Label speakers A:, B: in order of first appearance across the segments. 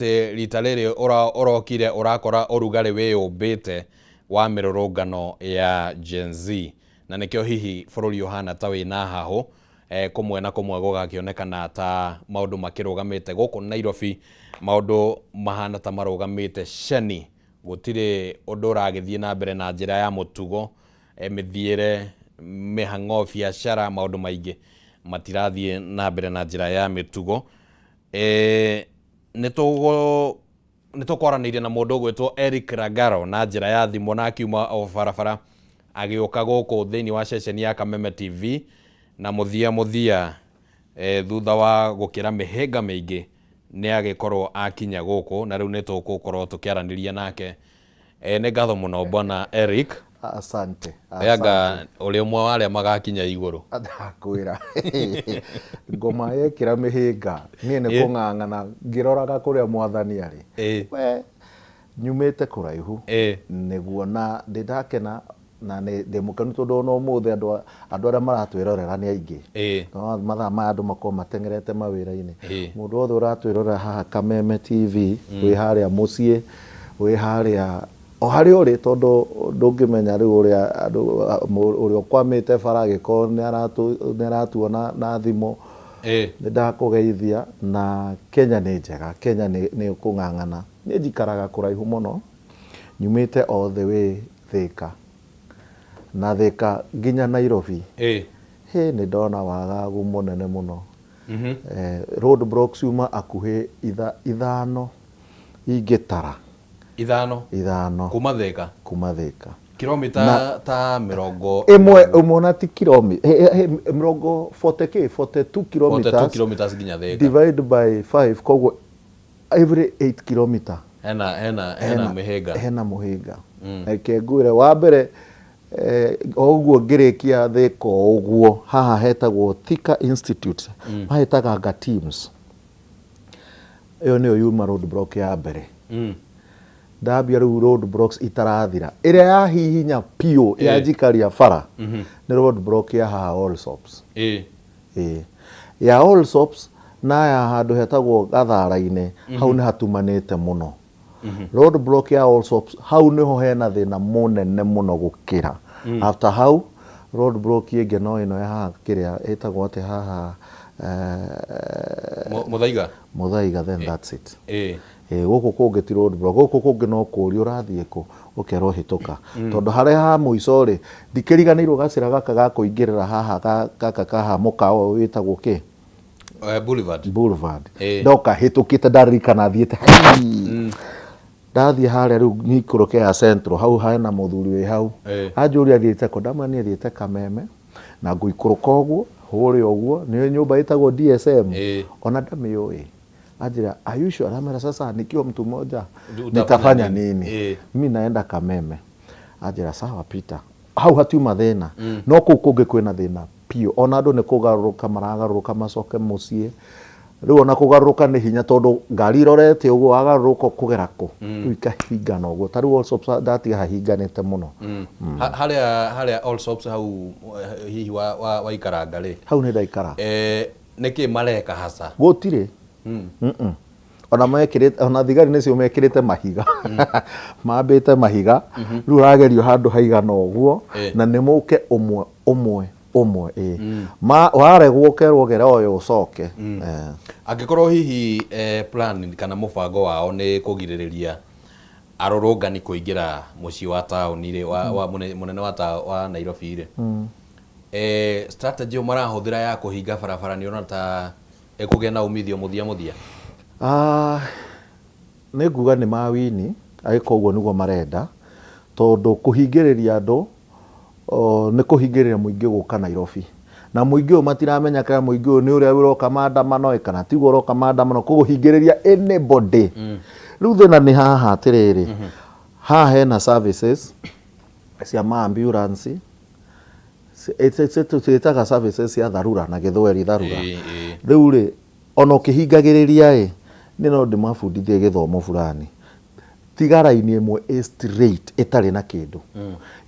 A: Atĩ rita rĩrĩ ũrokire ũrakora ũrugarĩ wĩyũmbĩte wa mĩrũrũngano ya Gen Z, na nĩkĩo hihi bũrũri ũhana ta wĩna hahũ, kũmwe na kũmwe gũgakĩonekana ta maũndũ makĩrũgamĩte. Gũkũ Nairobi maũndũ mahana ta marũgamĩte ceni, gũtirĩ ũndũ ũragĩthiĩ na mbere na njĩra ya mũtugo, mĩthiĩre, mĩhang'o, biacara, maũndũ maingĩ matirathiĩ na mbere na njĩra ya mĩtugo. Nĩ tũkwaranĩirie na mũndũ ũgwĩtwo Eric Ragaro na njĩra ya thimũ, na akiuma o barabara agĩũka gũkũ thĩinĩ wa ceceni ya Kameme TV, na mũthia mũthia, thutha wa gũkĩra mĩhĩnga mĩingĩ, nĩ agĩkorwo akinya gũkũ, na rĩu nĩ tũgũkorwo tũkĩaranĩria nake. Nĩ ngatho mũno, Bwana Eric.
B: Asante.
A: Anga ũrĩ ũmwe wa arĩa magakinya igũrũ.
B: Ndakwĩra, ngoma yekĩra mĩhĩnga, niĩ nĩ kũng'ang'ana ngĩroraga kũrĩa Mwathani arĩ. We nyumĩte kũraihu nĩguo, na ndĩ ndakena na nĩ ndĩ mũkenu tondũ ona ũmũthĩ andũ arĩa maratwĩrorera nĩ aingĩ. No mathaa maya andũ makorwo mateng'erete mawĩra-inĩ. Mũndũ wothe ũratwĩrorera haha Kameme TV, wĩ harĩa mũciĩ, wĩ harĩa o harĩa ũrĩ, tondũ ndũngĩmenya rĩu ũrĩa andũ, ũrĩa ũkwamĩte bara agĩkorwo nĩ aratuona na thimũ, nĩ ndakũgeithia. Na Kenya nĩ njega, Kenya nĩ kũng'ang'ana. Niĩ njikaraga kũraihu mũno, nyumĩte all the way Thĩka, na Thĩka nginya Nairobi, hĩ, nĩ ndona wagagu mũnene mũno. Road blocks ciuma akuhĩ ithano ingĩtara.
A: Ithano?
B: Ithano.
A: Kuma Thĩka?
B: Kuma Thĩka.
A: Kilomita ta mĩrongo
B: ĩmwe ĩmwe, ona ti kilomita mĩrongo 40 kĩ 42 kilometers.
A: 42 kilometers nginya Thĩka.
B: Divide by 5, koguo every 8 kilometer
A: hena mĩhĩnga.
B: Hena mũhĩnga. Reke ngwĩre, wa mbere, o ũguo ngĩrĩkia Thĩka o ũguo, haha hetagwo Thika Institute, mahĩtaga nga teams ĩyo nĩyo yuma road block ya mbere. Ndambia rĩu road blocks itarathira, ĩrĩa yahihinya biũ yanjikaria bara nĩ road block ya haha Allsops. Ĩĩ, ya Allsops na ya handũ hetagwo Gathara-inĩ, hau nĩ hatumanĩte mũno. Road block ya Allsops, hau nĩho hena thĩna mũnene mũno gũkĩra. After hau, road block ĩngĩ no ĩno ya haha, kĩrĩa ĩtagwo atĩ haha?
A: Mũthaiga.
B: Mũthaiga, then that's it. Ĩĩ, gũkũ kũngĩ ti road block, gũkũ kũngĩ no kũũria ũrathiĩ kũ, ũkerwo hĩtũka. Tondũ harĩa ha mũico rĩ, ndikĩriganĩirwo gacĩra gaka ga kũingĩrĩra haha, gaka kaha mũkawa ũyũ wĩtagwo kĩ?
A: Boulevard.
B: Boulevard. Ndoka hĩtũkĩte, ndaririkana thiĩte hii. Ndathiĩ harĩa rĩu nyikũrũke ya Central, hau hena mũthuri wĩ hau. Anjũria thiĩte kũ, ndamwĩra niĩ thiĩte Kameme na ngũikũrũka ũguo hũre ũguo, nĩ nyũmba ĩtagwo DSM. Ona ndamĩũĩ. Anjĩra, "Are you sure?" Ndamwĩra, "Sasa nikiwa mtu mmoja nitafanya nini? Mimi naenda Kameme." Anjĩra, "Sawa, Peter." Hau hatiuma thĩna. No kũu kũngĩ kwĩna thĩna biũ. Ona andũ nĩ kũgarũrũka maragarũrũka macoke mũciĩ. Rĩu ona kũgarũrũka nĩ hinya tondũ ngari irorete ũguo, wagarũrũka ũkũgera kũ? Rĩu ikahingana ũguo. Ta rĩu Allsops ndatiga hahinganĩte mũno.
A: Harĩa Allsops hau, hihi waikaranga rĩ?
B: Hau nĩ ndaikara.
A: Nĩkĩ mareka hasa?
B: Gũtirĩ. Ona mekĩrĩte, ona thigari nĩcio mekĩrĩte mahiga, mambĩte mahiga. Rĩu ũragerio handũ haigana ũguo, na nĩ mũke ũmwe ũmwe ũmwe, ĩ ma waregwo ũkerwo gera ũyũ ũcoke.
A: Angĩkorwo hihi plan kana mũbango wao nĩ kũgirĩrĩria arũrũngani kũingĩra mũciĩ wa taũni rĩ, wa mũnene wa Nairobi rĩ, strategy ĩyo marahũthĩra ya kũhinga barabara, nĩ ũrona ta ĩkũgĩa na umithio mũthia mũthia?
B: Ah, nĩ nguga nĩ mawini angĩkorwo ũguo nĩguo marenda, tondũ kũhingĩrĩria andũ nĩ kũhingĩrĩria mũingĩ gũka Nairobi, na mũingĩ ũyũ matiramenya kana mũingĩ ũyũ nĩ ũrĩa ũroka maandamano ĩ kana tiguo ũroka maandamano, koguo hingĩrĩria anybody. Rĩu thĩna nĩ haha atĩrĩrĩ, haha hena services cia ma ambulance, ciĩtaga services cia dharura na Gĩthweri, dharura. Rĩu rĩ, ona ũkĩhingagĩrĩria ĩ, niĩ no ndĩmabundithie gĩthomo fulani. Tiga raini ĩmwe ĩ straight ĩtarĩ na kĩndũ,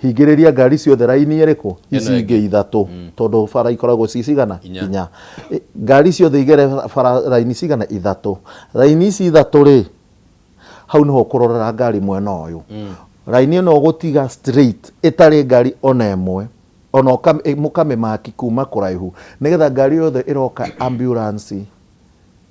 B: hingĩrĩria ngari ciothe raini ĩrĩkũ? Ici ingĩ ithatũ, tondũ bara ikoragwo ci cigana?
A: Inya.
B: Inya. Ngari ciothe igere bara raini cigana? Ithatũ. Raini ici ithatũ rĩ, Hau nĩho ũkũrorera ngari mwena ũyũ. Raini ĩno ũgũtiga straight ĩtarĩ ngari ona ĩmwe, ona mũkamĩmaki kuma kũraihu, nĩgetha ngari yothe ĩroka, ambulance,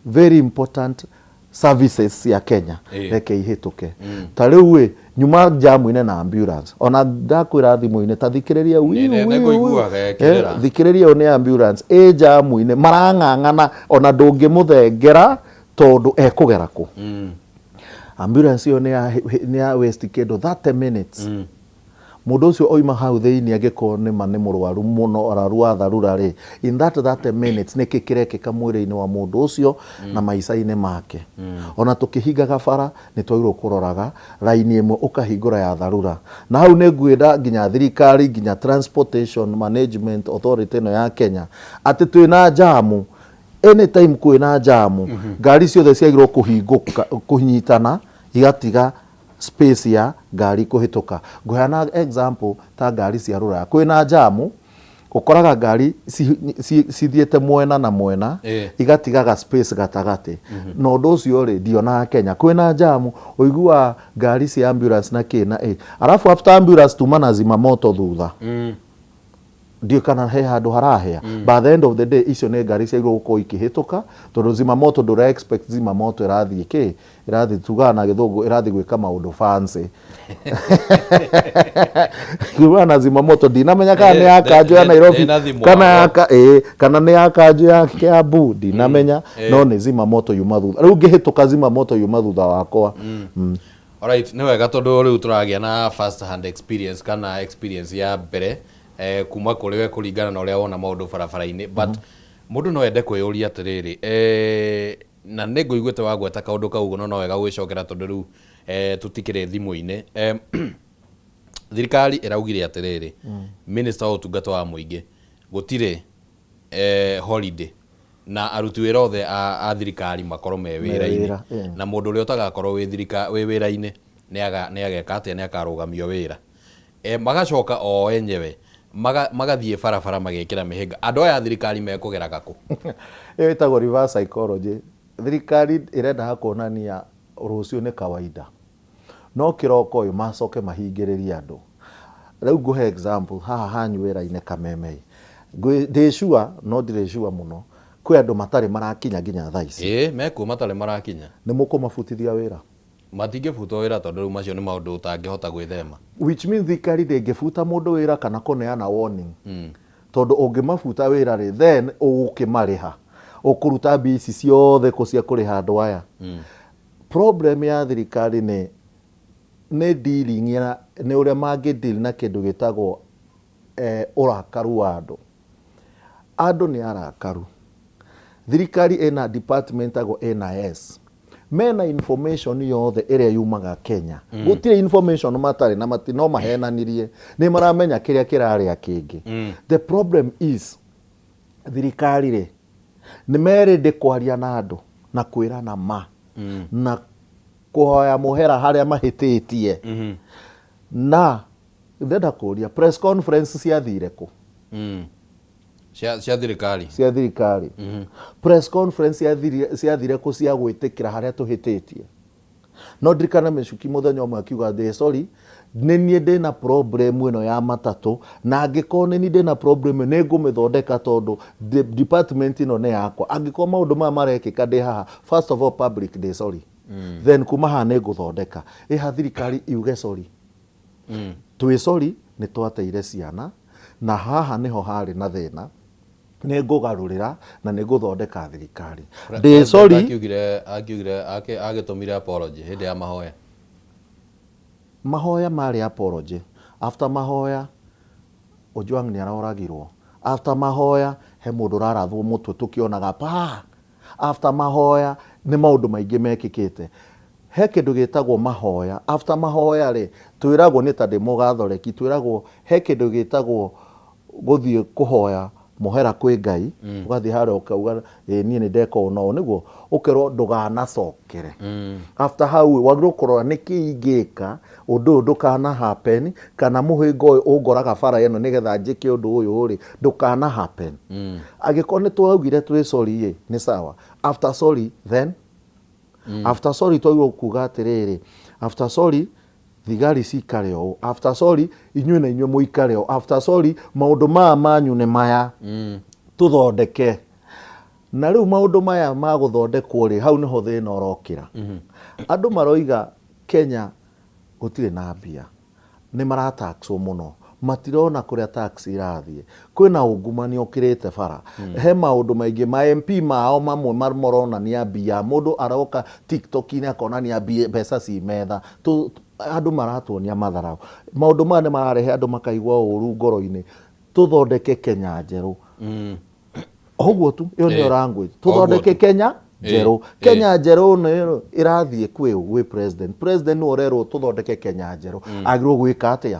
B: very important services cia Kenya, reke ihĩtũke. Ta rĩu ĩ nyuma jamu-inĩ na ambulance, ona ndakwĩra thimũ-inĩ, ta thikĩrĩria wiu, wiu, wiu.
A: Nĩngũiguaga ĩkĩrĩra.
B: Thikĩrĩria, ũyũ nĩ ambulance ĩ jamu-inĩ, marang'ang'ana, ona ndũngĩmũthengera tondũ ekũgera kũ. Ambulance ĩyo nĩ ya waste kĩndũ 30 minutes. Mũndũ ũcio oima hau thĩinĩ, angĩkorwo nĩma nĩ mũrwaru mũno, arwaru wa tharura rĩ, in that 30 minutes nĩkĩ kĩrekĩka mwĩrĩ-inĩ wa mũndũ ũcio na maica-inĩ make? Ona tũkĩhingaga bara nĩ twagĩrĩirwo kũroraga raini ĩmwe ũkahingũra ya tharura. Na hau nĩ ngwĩra nginya thirikari, nginya Transportation Management Authority ĩno ya Kenya, atĩ twĩna jamu, anytime kwĩna jamu, ngari ciothe ciagĩrĩirwo kũhingũka, kũnyitana, igatiga space ya ngari kũhĩtũka. Ngũheana example ta ngari cia rũraya, kwĩna jamu ũkoraga ngari cithiĩte mwena na mwena, igatigaga space gatagatĩ. Na ũndũ ũcio rĩ, ndionaga Kenya. Kwĩna jamu ũiguaga ngari cia ambulance na kĩ na ĩ, alafu after ambulance tuma na zimamoto thutha. Ndiũĩ kana he handũ harahĩa. But at the end of the day, icio nĩ ngari ciagĩrĩirwo gũkorwo ikĩhĩtũka, tondũ zimamoto ndũra expect zimamoto ĩrathiĩ kĩ, ĩrathiĩ, tugaga na Gĩthũngũ, ĩrathiĩ gwĩka maũndũ fancy. Kumaga na zimamoto, ndinamenya kana nĩ ya kanjũ ya Nairobi
A: Ndĩna thimũ
B: kana ya
A: wao.
B: Kana nĩ ya kanjũ ya Kiambu, ndinamenya, no nĩ zimamoto yuma thutha. Rĩu ngĩhĩtũka, zimamoto yuma thutha wakwa.
A: Alright, nĩ wega tondũ rĩu tũragĩa na first hand experience kana experience ya mbere kuma kũrĩ we kũringana na ũrĩa wona maũndũ barabara-inĩ. But mũndũ no ende kwĩyũria atĩrĩrĩ, na nĩ ngũiguĩte wagweta kaũndũ kau, no wega gwĩcokera tondũ rĩu tũtikĩrĩ thimũ-inĩ. Thirikari ĩraugire atĩrĩrĩ, minister wa ũtungata wa mũingĩ, gũtirĩ holiday na aruti wĩra othe a thirikari makorwo me wĩra-inĩ.
B: Wĩra, yeah.
A: Na mũndũ ũrĩa ũtagakorwo wĩ wĩra-inĩ nĩ ageka atĩa? Nĩ akarũgamio wĩra. Magacoka o enyewe magathiĩ barabara magekĩra mĩhĩnga. Andũ aya a thirikari mekũgeraga kũ?
B: Ĩyo ĩtagwo reverse psychology. Thirikari ĩrendaga kuonania rũciũ nĩ kawaida, no kĩroko ũyũ macoke mahingĩrĩrie andũ. Rĩu ngũhe example haha hanyu wĩra-inĩ Kameme. Ndĩ sure, no ndirĩ sure mũno, kwĩ andũ matarĩ marakinya nginya thaa ici.
A: Ĩĩ, mekuo matarĩ marakinya.
B: Nĩ mũkũmabutithia wĩra?
A: Matingĩbutwo wĩra tondũ rĩu macio nĩ maũndũ ũtangĩhota gwĩthema.
B: Which means thirikari ndĩngĩbuta mũndũ wĩra kana kũneana warning, tondũ ũngĩmabuta wĩra rĩ, then ũgũkĩmarĩha, ũkũruta mbia ici ciothe kũ cia kũrĩha andũ aya? Problem ya thirikari nĩ dealing ya nĩ ũrĩa mangĩ deal na kĩndũ gĩtagwo ũrakaru wa andũ. Andũ nĩ arakaru. Thirikari ĩna department ĩtagwo NIS, mena information yothe ĩrĩa yumaga Kenya. Gũtirĩ information matarĩ na mati, no mahenanirie nĩ maramenya kĩrĩa kĩrarĩa kĩngĩ. The problem is, thirikari rĩ, nĩ merĩndĩ kwaria na andũ na kwĩrana ma na kũhoya mũhera harĩa mahĩtĩtie. Na ndenda kũria, press conference ciathire kũ?
A: Cia thirikari?
B: Cia thirikari. Press conference ciathire kũ cia gwĩtĩkĩra harĩa tũhĩtĩtie? No ndirikane Mĩcuki mũthenya ũmwe akiuga, "Ndĩ sorry, nĩ niĩ ndĩna problem ĩno ya matatũ, na angĩkorwo nĩ niĩ ndĩna problem nĩ ngũmĩthondeka, tondũ department ĩno nĩ yakwa. Angĩkorwo maũndũ maya marekĩka ndĩ haha, first of all, public, ndĩ sorry, then kuma haha nĩ ngũthondeka." Ĩha thirikari iuge sorry, twĩ sorry, nĩ twateire ciana na haha nĩho harĩ na thĩna, nĩ ngũgarũrĩra na nĩ ngũthondeka thirikari, ndĩ sorry."
A: Akiugire agĩtũmire apology hĩndĩ ya mahoya.
B: Mahoya marĩ apology. After mahoya, Ojwang nĩ aroragirwo. After mahoya, he mũndũ ũrarathwo mũtwe tũkĩonaga pa. After mahoya nĩ maũndũ maingĩ mekĩkĩte. He kĩndũ gĩtagwo mahoya. After mahoya rĩ, twĩragwo nĩ ta ndĩ mũgathoreki, twĩragwo he kĩndũ gĩtagwo gũthiĩ kũhoya mũhera kwĩ Ngai. Ũgathiĩ harĩa ũkauga, "Ĩ niĩ nĩ ndeka ũũ na ũũ," nĩguo ũkerwo ndũganacokere. After hau wagĩrĩirwo kũrora nĩkĩ ingĩka ũndũ ũyũ ndũkana happen, kana mũhĩnga ũyũ ũngoraga bara ĩno nĩgetha njĩke ũndũ ũyũ rĩ, ndũkana happen. Angĩkorwo nĩ twaugire twĩ sorry ĩ, nĩ sawa. After sorry, then After sorry twagĩrĩirwo kuga atĩrĩrĩ, after sorry thigari cikare ũũ, after sorry inyuĩ na inyuĩ mũikare ũũ, after sorry maũndũ maya manyu nĩ maya, tũthondeke. Na rĩu maũndũ maya ma gũthondekwo rĩ, hau nĩho thĩna ũrokĩra. Andũ maroiga Kenya gũtirĩ na mbia, nĩ marataxwo mũno, matirona kũrĩa tax irathiĩ, kwĩna ungumania ũkĩrĩte bara, he maũndũ maingĩ, ma MP mao mamwe maronania mbia, mũndũ aroka TikTok-inĩ akonania mbeca ci metha, andũ maratuonia matharaũ. Maũndũ maya nĩ mararehe andũ makaigua ũru ngoro-inĩ, tũthondeke Kenya njerũ. Ũguo tu, ĩyo nĩyo language. Tũthondeke Kenya njerũ. Kenya njerũ nĩ ĩrathiĩ kwĩ ũ? Gwĩ president. President nĩwe ũrerwo tũthondeke Kenya njerũ. Agĩrĩirwo gwĩka atĩa?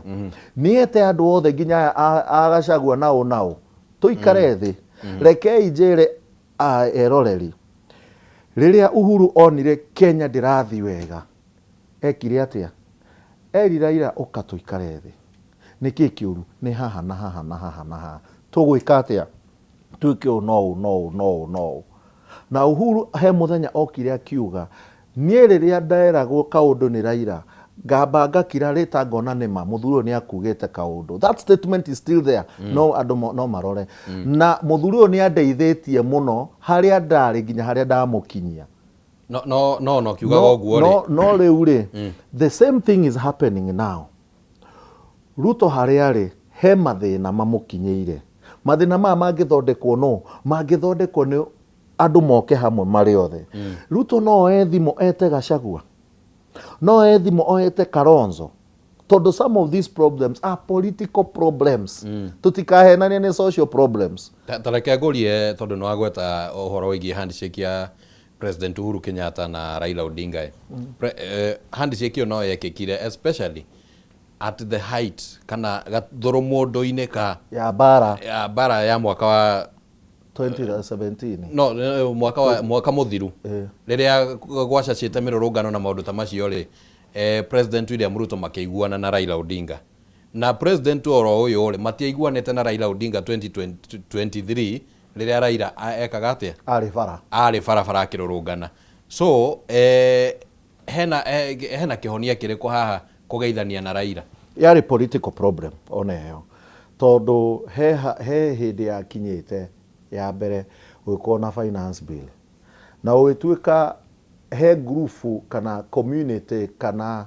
B: Nĩ ete andũ othe nginya aya a Gachagua na ũ na ũ. Tũikare thĩ. Rekei njĩre eroreri, rĩrĩa Uhuru onire Kenya ndĩrathiĩ wega, ekire atĩa? Erire Raila ũka tũikare thĩ. Nĩkĩ kĩũru? Nĩ haha na haha na haha na haha. Tũgwĩka atĩa? Twĩke ũũ na ũũ na ũũ na ũũ na ũũ. Na Uhuru he mũthenya okire akiuga, niĩ rĩrĩa nderagwo kaũndũ nĩ Raila, ngamba ngakira rĩta ngona nĩma mũthuri ũyũ nĩ akugĩte kaũndũ. That statement is still there. No andũ no marore. Na mũthuri ũyũ nĩ andeithĩtie mũno harĩa ndarĩ nginya harĩa ndamũkinyia.
A: No no no no kiugaga ũguo rĩ.
B: No, no rĩu rĩ, the same thing is happening now. Ruto harĩa arĩ he mathĩna mamũkinyĩire. Mathĩna maya mangĩthondekwo no mangĩthondekwo nĩ andũ moke hamwe marĩ othe. Ruto no oe thimũ ete Gachagua, no oe thimũ ete Kalonzo, tondũ some of these problems are political problems. Tũtikahenanie nĩ social problems.
A: Ta reke ngũrie tondũ nĩ wagweta ũhoro wĩgiĩ handshake ya President Uhuru Kenyatta na Raila Odinga. Handshake ĩyo no yekĩkire especially at the height kana gathũrũmũndũ-inĩ ka
B: ya bara
A: ya bara ya mwaka wa
B: 2017.
A: No, mwaka wa mwaka mũthiru, rĩrĩa gwacacĩte mĩrũrũngano na maũndũ ta macio rĩ, President William Ruto makĩiguana na Raila Odinga, na president oro ũyũ rĩ matiaiguanĩte na Raila Odinga 2023 rĩrĩa Raila ekaga atĩa?
B: Arĩ bara.
A: Arĩ barabara akĩrũrũngana. So hena kĩhonia kĩrĩkũ haha kũgeithania na Raila?
B: Yarĩ political problem ona ĩyo, tondũ he hĩndĩ yakinyĩte ya mbere gũgĩkorwo na finance bill, na gũgĩtuĩka he ngurubu kana community kana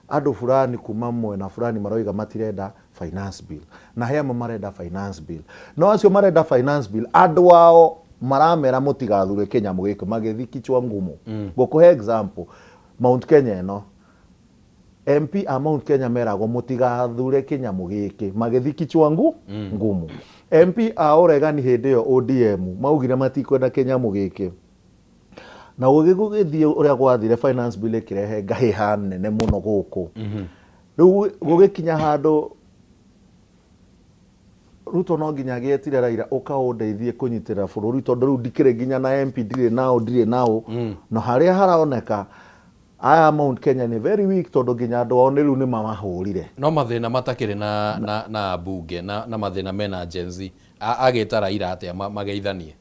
B: andũ fulani kuma mwena fulani maroiga matirenda finance bill, na he amwe marenda finance bill. No acio marenda finance bill, andũ ao maramera mũtigathure kĩnyamũ gĩkĩ, magĩthi kichwa ngumu. Ngũkũhe example, Mount Kenya ĩno, MP a Mount Kenya meragwo mũtigathure kĩnyamũ gĩkĩ, magĩthi kichwa ngumu. MP a ũregani hĩndĩ ĩyo ODM maugire matikwenda kĩnyamũ gĩkĩ, na gũgĩthiĩ ũrĩa gwathire, finance bill ĩkĩrehe ngahĩha nene mũno gũkũ. Rĩu gũgĩkinya handũ Ruto no nginya agĩetire Raila, ũka ũndeithie kũnyitĩrĩra bũrũri, tondũ rĩu ndikĩrĩ nginya na MP, ndirĩ nao, ndirĩ nao. Na harĩa haroneka aya Mount Kenya nĩ very weak, tondũ nginya andũ ao nĩ rĩu nĩ mamahũrire.
A: No mathĩna matakĩrĩ na mbunge na mathĩna mena Gen Z, agĩta Raila atĩa mageithanie?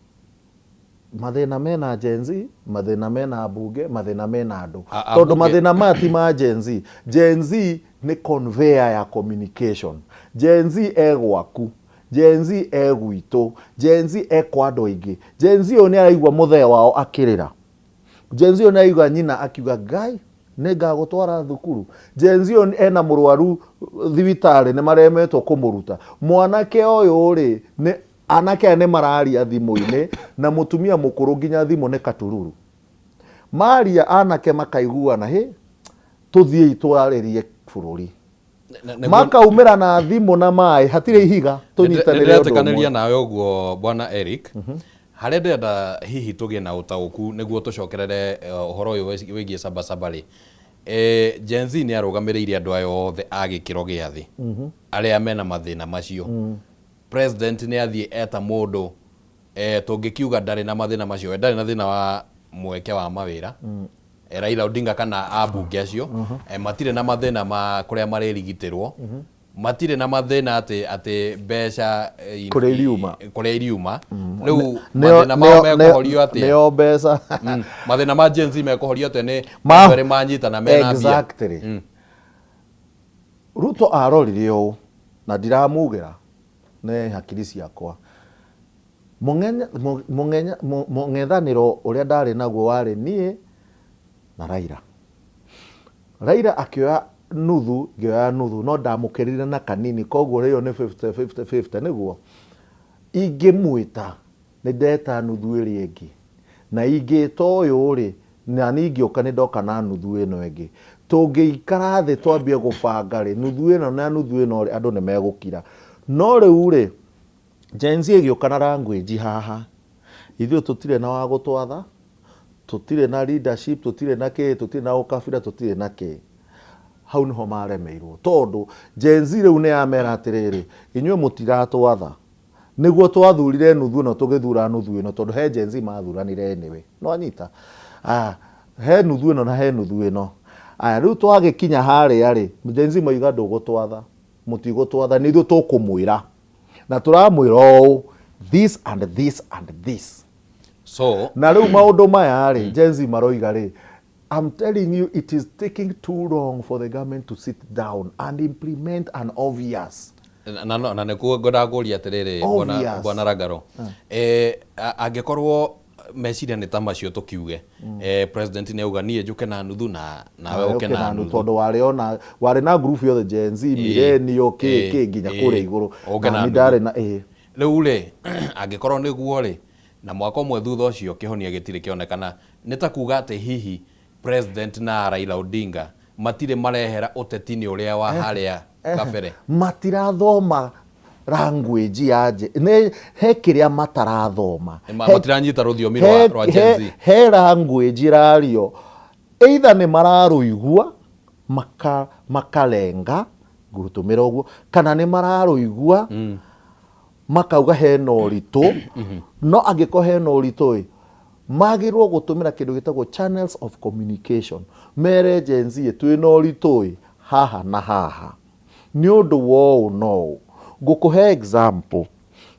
B: Mathĩna mena Gen Z, mathĩna mena mbunge, mathĩna mena andũ, tondũ mathĩna maya ti ma Gen Z. Gen Z nĩ conveyor ya communication. Gen Z e gwaku, Gen Z e gwitũ, Gen Z e kwa andũ aingĩ. Gen Z ũyũ nĩ araigua mũthee wao akĩrĩra. Gen Z ũyũ nĩ araigua nyina akiuga, "Ngai, nĩ ngagũtwara thukuru." Gen Z ũyũ ena mũrwaru thibitarĩ, nĩ maremetwo kũmũruta. Mwanake ũyũ rĩ, nĩ anake aya nĩ mararia thimũ-inĩ na mũtumia mũkũrũ, nginya thimũ nĩ katururu maria, anake makaiguana, hĩ, tũthiĩi twarĩrie bũrũri. Makaumĩra na thimũ na maĩ, hatirĩ ihiga, tũnyitanĩre ũndũ
A: Nĩndĩretĩkanĩria ũmwe. Nawe ũguo, bwana Eric. Harĩa ndĩrenda hihi tũgĩe na ũtaũku nĩguo tũcokerere ũhoro ũyũ wĩgiĩ Sabasaba rĩ, Gen Z nĩ arũgamĩrĩire andũ aya othe a gĩkĩro gĩa thĩ arĩa mena mathĩna macio. President nĩ athiĩ eta mũndũ tũngĩkiuga ndarĩ na mathĩna macio, we ndarĩ na thĩna wa mweke wa mawĩra, Raila Odinga kana ambunge acio matirĩ na mathĩna ma kũrĩa marĩrigitĩrwo. Matirĩ na mathĩna atĩ mbeca
B: Kũrĩa iriuma.
A: Kũrĩa iriuma. Rĩu mathĩna mao mekũhorio atĩa?
B: Nĩo mbeca.
A: Mathĩna ma Gen Z mekũhorio atĩa nĩ andũ erĩ manyitana mena mbia?
B: Exactly. Ruto arorire ũũ na ndiramugĩra, nĩ hakiri ciakwa. Mũng'ethanĩro ũrĩa ndarĩ naguo warĩ niĩ na Raila. Raila akĩoya nuthu, ngĩoya nuthu, no ndamũkĩrire na kanini, koguo rĩo nĩ 50 50 50. Nĩguo ingĩmwĩta nĩ ndeta nuthu ĩrĩa ĩngĩ, na ingĩta ũyũ rĩ, na niĩ ingĩũka nĩ ndoka na nuthu ĩno ĩngĩ. Tũngĩikara thĩ twambie gũbanga rĩ, nuthu ĩno na nuthu ĩno rĩ, andũ nĩ megũkira. No rĩu rĩ, Gen Z ĩgĩũka na language haha, ithuĩ tũtirĩ na wa gũtwatha, tũtirĩ na leadership, tũtirĩ na kĩ, tũtirĩ na ũkabira, tũtirĩ na kĩ. Hau nĩho maremeirwo, tondũ Gen Z rĩu nĩ yamera atĩrĩrĩ, inyuĩ mũtiratwatha, nĩguo twathurire nuthu ĩno, tũgĩthura nuthu ĩno, tondũ he Gen Z mathuranire anyway, nĩwanyita? Aya, he nuthu ĩno na he nuthu ĩno. Aya, rĩu twagĩkinya harĩa rĩ, Gen Z mauga ndũgũtwatha, mũtigũtwatha, nĩ ithuĩ tũkũmwĩra, na tũramwĩra ũũ, this and this and this.
A: So
B: na rĩu maũndũ maya rĩ, Gen Z maroiga rĩ, I'm telling you, it is taking too long for the government to sit down and implement an obvious.
A: Na nĩkuo ngwendaga kũria atĩrĩrĩ, bwana
B: Obvious.
A: Bwana Rangaro, angĩkorwo meciria nĩ ta macio, tũkiuge president nĩ auga niĩ njũke na nuthu na nawe ũke na nuthu.
B: Tondũ warĩ ona warĩ na group yothe, Gen Z, millennial, kĩ kĩ nginya kũrĩa igũrũ.
A: Ũke na
B: na niĩ
A: nuthu.
B: Ndarĩ na ĩ.
A: Rĩu rĩ, angĩkorwo nĩguo rĩ, na mwaka ũmwe thutha ũcio kĩhonia gĩtirĩ kĩonekana, nĩ ta kuga atĩ hihi president na Raila Odinga matirĩ marehera ũteti-inĩ ũrĩa wa harĩa kabere.
B: Matirathoma language ya nje, nĩ he kĩrĩa matarathoma.
A: Matiranyita rũthiomi rwa Gen Z.
B: He language ĩrario, either nĩ mararũigua makarenga ngũtũmĩra ũguo, kana nĩ mararũigua makauga hena ũritũ. No angĩkorwo hena ũritũ ĩ, magĩrĩirwo gũtũmĩra kĩndũ gĩtagwo channels of communication, mere Gen Z twĩna ũritũ ĩ haha na haha nĩ ũndũ wa ũũ na ũũ. Ngũkũhe example,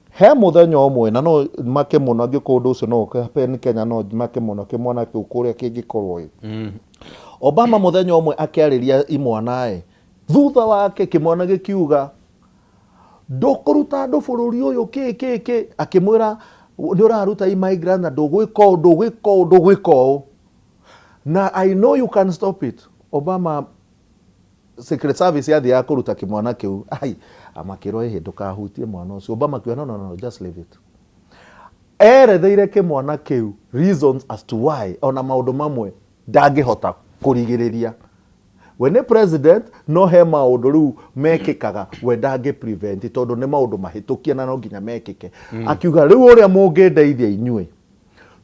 B: he mũthenya ũmwe, na no make mũno angĩkorwo ũndũ ũcio no ũke happen Kenya, no make mũno kĩmwana kĩu kũrĩa kĩngĩkorwo ĩ. Obama mũthenya ũmwe akĩarĩria imwana ĩ, thutha wake kĩmwana gĩkiuga, "Ndũkũruta andũ bũrũri ũyũ kĩ kĩ kĩ." Akĩmwĩra, "Nĩ ũraruta immigrant na ndũgwĩka ũũ, ndũgwĩka ũũ, ndũgwĩka ũũ, na I know you can stop it." Obama Secret Service yathiaga kũruta kĩmwana kĩu, ai, amakĩrwo, "Ĩhĩ, ndũkahutie mwana ũcio." Obama akiuga, "No, no, no, just leave it." Eretheire kĩmwana kĩu reasons as to why ona maũndũ mamwe ndangĩhota kũrigĩrĩria. We nĩ president, no he maũndũ rĩu mekĩkaga we ndangĩ prevent, tondũ nĩ maũndũ mahĩtũkie na no nginya mekĩke. Akiuga, "Rĩu ũrĩa mũngĩndeithia inyuĩ,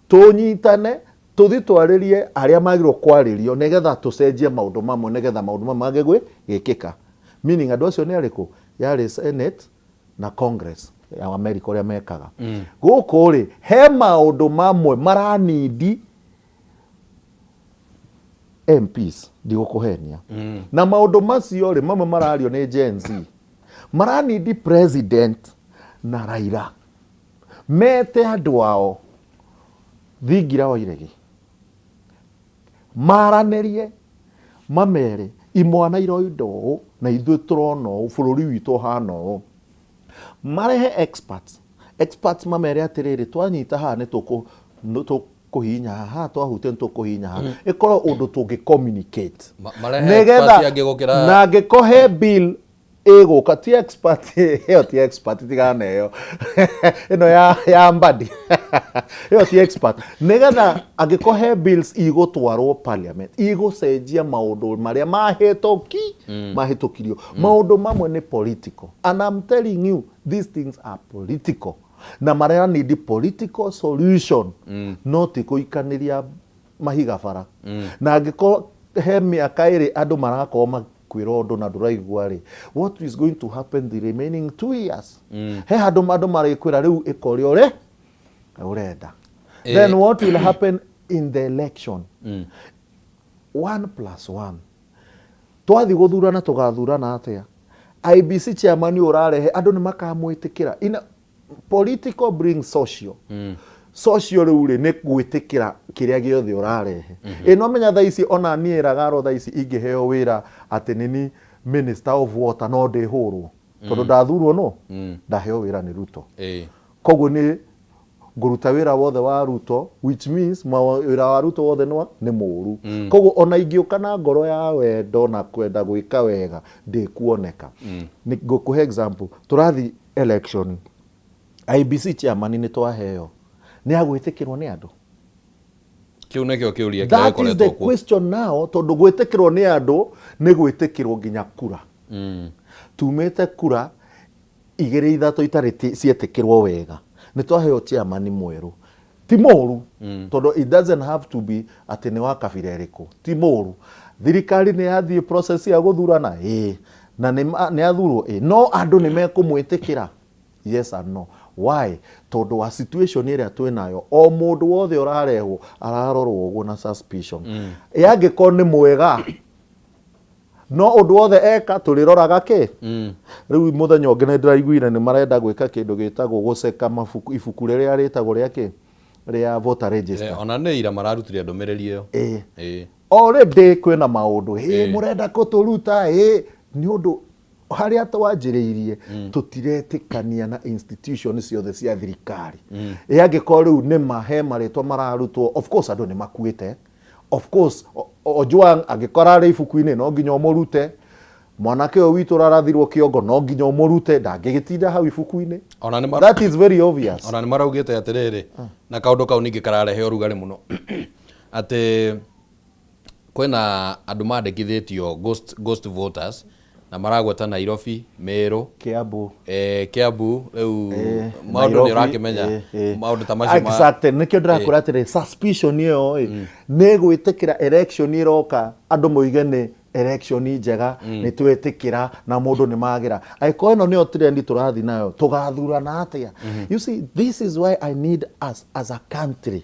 B: tũnyitane, tũthi twarĩrie arĩa magĩrĩirwo kwarĩrio, nĩgetha tũcenjie maũndũ mamwe, nĩgetha maũndũ mamwe mage gwĩkĩka." Meaning andũ acio nĩ arĩkũ? Yarĩ Senate na Congress ya America. Ũrĩa mekaga gũkũ rĩ, he maũndũ mamwe maranindi MPs, ndigũkũhenia, na maũndũ macio rĩ, mamwe marario nĩ Gen Z, maranindi president na Raila mete andũ ao thingira wa iregi, maranĩrie, mamere imwana iroindo ũũ na ithuĩ tũrona ũũ, bũrũri witũ ũhana ũũ. Marehe experts, experts mamere atĩrĩrĩ, twanyita haha nĩ tũkũhihinya haha, twahutia nĩ tũkũhihinya haha, ĩkorwo ũndũ tũngĩ communicate.
A: Marehe expert angĩ gũkĩra
B: Na angĩkorwo he bill ĩgũka, ti expert ĩyo, ti expert, tigana na ĩyo ĩno ya mbadi, ĩyo ti expert, nĩgetha angĩkorwo he bills igũtwarwo parliament igũcenjia maũndũ marĩa mahĩtũkirio. Maũndũ mamwe nĩ political, and I'm telling you, these things are political na marĩa need political solution, no ti kũikanĩria mahiga bara. Na angĩkorwo he mĩaka 2 andũ marakorwo makwĩra ũndũ na ndũraigua rĩ, what is going to happen the remaining 2 years? He handũ andũ marĩkwĩra, "Rĩu ĩka ũrĩa ũrenda." Then what will happen in the election? One plus one, twathi gũthurana, tũgathurana atĩa? IEBC chairman ũrarehe andũ nĩ makamwĩtĩkĩra. Ina political brings social, social rĩu rĩ nĩ gwĩtĩkĩra kĩrĩa gĩothe ũrarehe. Ĩ no menya thaa ici ona niĩ Ragaro thaa ici ingĩheo wĩra atĩ nĩ minister of water, no ndĩhũrwo tondũ ndathurwo, no ndaheo wĩra nĩ Ruto. Koguo nĩ ngũruta wĩra wothe wa Ruto, which means wĩra wa Ruto wothe nĩ mũru. Koguo ona ingĩũka na ngoro ya wendo na kwenda gwĩka wega, ndĩkuoneka. Nĩ ngũkũhe example, tũrathiĩ election, IEBC chairman nĩ twaheo, nĩ agwĩtĩkĩrwo nĩ andũ?
A: Kĩu nĩkĩo kĩũria kĩrĩa
B: That is the
A: gĩkoretwo kuo.
B: question now, tondũ gwĩtĩkĩrwo nĩ andũ nĩ gwĩtĩkĩrwo nginya kura. Tumĩte kura igĩrĩ ithatũ itarĩ cietĩkĩrwo wega. Nĩ twaheo chairman mwerũ, ti mũru, tondũ it doesn't have to be atĩ nĩ wa kabira ĩrĩkũ, ti mũru. Thirikari nĩ yathiĩ process ya gũthurana, ĩĩ, na nĩ athurwo, ĩĩ, no andũ nĩ mekũmwĩtĩkĩra? Yes and no. Why? Tondũ wa situation ĩrĩa twĩnayo, o mũndũ wothe ũrarehwo ararorwo ũguo na suspicion. Ĩ angĩkorwo nĩ mwega, no ũndũ wothe eka tũrĩroraga kĩ? Rĩu mũthenya ũngĩ nĩ ndĩraiguire nĩ marenda gwĩka kĩndũ gĩtagwo gũceka mabuku, ibuku rĩrĩa rĩtagwo rĩa kĩ, rĩa voter register.
A: Ona nĩ ira mararutire ndũmĩrĩri ĩyo.
B: Already kwĩna maũndũ ĩ mũrenda kũtũruta ĩ nĩ ũndũ harĩa twanjĩrĩirie tũtiretĩkania na institution ciothe cia thirikari. Ĩ angĩkorwo rĩu nĩ ma he marĩtwa mararutwo, of course andũ nĩ makuĩte, of course Ojwang angĩkorwo arĩ ibuku-inĩ no nginya ũmũrute, mwanake ũyũ witũ ũrarathirwo kĩongo no nginya ũmũrute, ndangĩgĩtinda hau ibuku-inĩ.
A: Ona nĩ
B: That is very obvious.
A: Ona nĩ maraugĩte atĩrĩrĩ, na kaũndũ kau ningĩ kararehe ũrugarĩ mũno, atĩ kwĩna andũ mandĩkithĩtio ghost voters na maragweta Nairobi, Meru,
B: Kiambu.
A: Kiambu rĩu maũndũ nĩ
B: Nairobi,
A: ũrakĩmenya maũndũ ta macio
B: Exactly, nĩkĩo ndĩrakwĩra atĩrĩ, suspicion ĩyo ĩ nĩ gwĩtĩkĩra election ĩroka, andũ moige nĩ election njega, nĩ twetĩkĩra na mũndũ nĩ magĩra. Angĩkorwo ĩno nĩyo trend tũrathiĩ nayo, tũgathurana atĩa? You see, this is why I need us as a country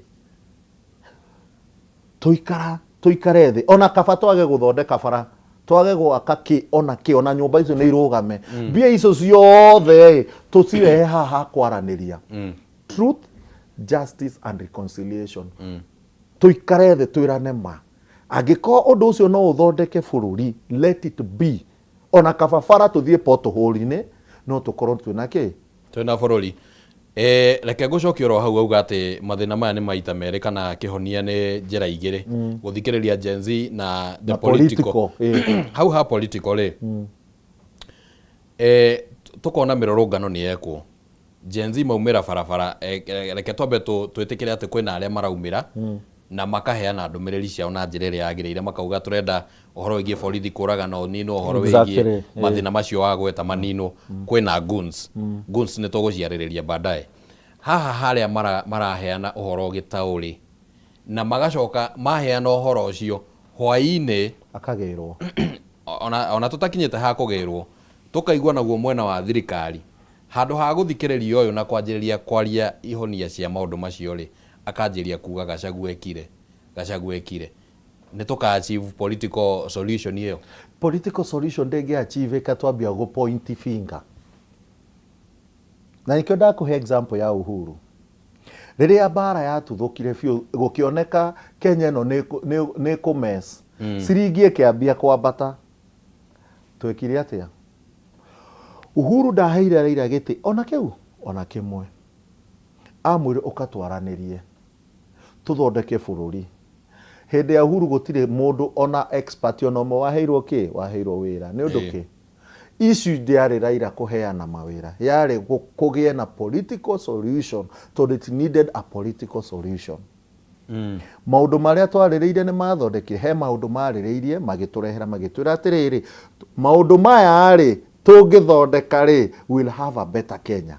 B: tuikara tuikare thĩ, ona kaba twage gũthondeka bara, twage gwaka kĩ ona kĩ, ona nyũmba icio nĩ irũgame, mbia icio ciothe ĩ tũcirehe haha ha kwaranĩria, truth, justice and reconciliation. Tuikare thĩ twĩrane ma. Angĩkorwo ũndũ ũcio no ũthondeke bũrũri, let it be. Ona kaba bara tũthiĩ pothole-inĩ, no tũkorwo twĩna kĩ?
A: Twĩna bũrũri. Reke ngũcokie oro hau auga atĩ mathĩna maya nĩ maita merĩ kana kĩhonia nĩ njĩra igĩrĩ, gũthikĩrĩria Gen Z na the
B: Na
A: political.
B: Political.
A: Hau ha political rĩ, tũkona mĩrũrũngano nĩ yekwo, Gen Z maumĩra barabara. Reke twambe twĩtĩkĩre atĩ kwĩna arĩa maraumĩra na makaheana ndũmĩrĩri ciao na njĩra ĩrĩa yagĩrĩire, makauga tũrenda ũhoro wĩgiĩ borithi kũragana ũninwo, ũhoro wĩgiĩ mathĩna macio wagweta maninwo. Kwĩna goons. Goons nĩ tũgũciarĩrĩria baadaye. Haha harĩa maraheana ũhoro gĩtaũrĩ na magacoka maheana ũhoro ũcio hwaĩ-inĩ
B: akagĩrwo.
A: Ona tũtakinyĩte ha kũgĩrwo, tũkaigua naguo mwena wa thirikari, handũ ha gũthikĩrĩria ũyũ na kwanjĩrĩria kwaria ihonia cia maũndũ macio rĩ, akanjĩrĩria kuga Gachagua ekire, Gachagua ekire. Nĩ tũka achieve political solution ĩyo?
B: Political solution ndĩngĩ achieveka twambia gũ point finger, na nĩkĩo ndakũhe example ya Uhuru. Rĩrĩa mbara yatuthũkire biũ, gũkĩoneka Kenya ĩno nĩ kũmess, ciringi ĩkĩambia kwambata, twekire atĩa? Uhuru ndaheire Raila gĩtĩ ona kĩu ona kĩmwe, amwĩre ũkatwaranĩrie tũthondeke bũrũri. Hĩndĩ ya Uhuru gũtirĩ mũndũ ona expert ona ũmwe waheirwo kĩ, waheirwo wĩra. Nĩ ũndũ kĩ issue ndĩarĩ Raila kũheana mawĩra, yarĩ kũgĩe na political solution, tondũ it needed a political solution. Maũndũ marĩa twarĩrĩirie nĩ mathondekire, he maũndũ marĩrĩirie magĩtũrehera, magĩtwĩra atĩrĩrĩ, maũndũ maya rĩ tũngĩthondeka rĩ, we'll have a better Kenya.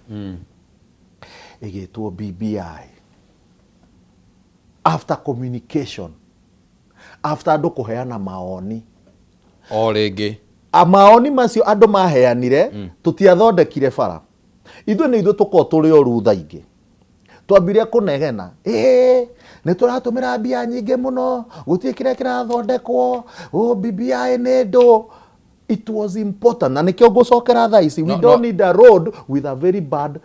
B: Ĩgĩtwo BBI after communication, after andũ kũheana maoni.
A: O rĩngĩ.
B: Maoni macio andũ maheanire, tũtiathondekire bara. Ithuĩ nĩ ithuĩ tũkorwo tũrĩ oru thaa ingĩ twambire kũnegena, ĩĩ nĩ tũratũmĩra mbia nyingĩ mũno, gũtirĩ kĩrĩa kĩrathondekwo, o BBI nĩ ndũ. It was important na nĩkĩo ngũcokera thaa ici. We
A: No,
B: don't
A: no.
B: need a road with a very bad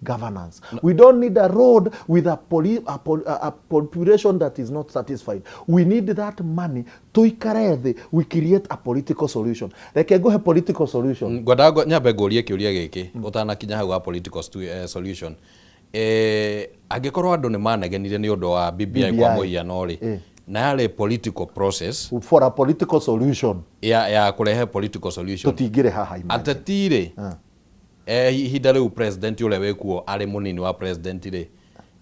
B: governance. We don't need a road with a population that is not satisfied. We need that money tuikare thĩ, we create a political solution. Reke ngũhe political solution.
A: Ngwendaga nyambe ngũrie kĩũria gĩkĩ ũtanakinya hau ha political solution. Angĩkorwo andũ nĩ manegenire nĩ ũndũ wa BBI,
B: BBI.
A: Kwa mũhiano rĩ, na yarĩ political process
B: for a political solution,
A: ya kũrehe political solution,
B: tũtingĩrĩ haha, imagine.
A: Ateti rĩ, ihinda rĩu president ũrĩa wĩkuo arĩ mũnini wa president rĩ,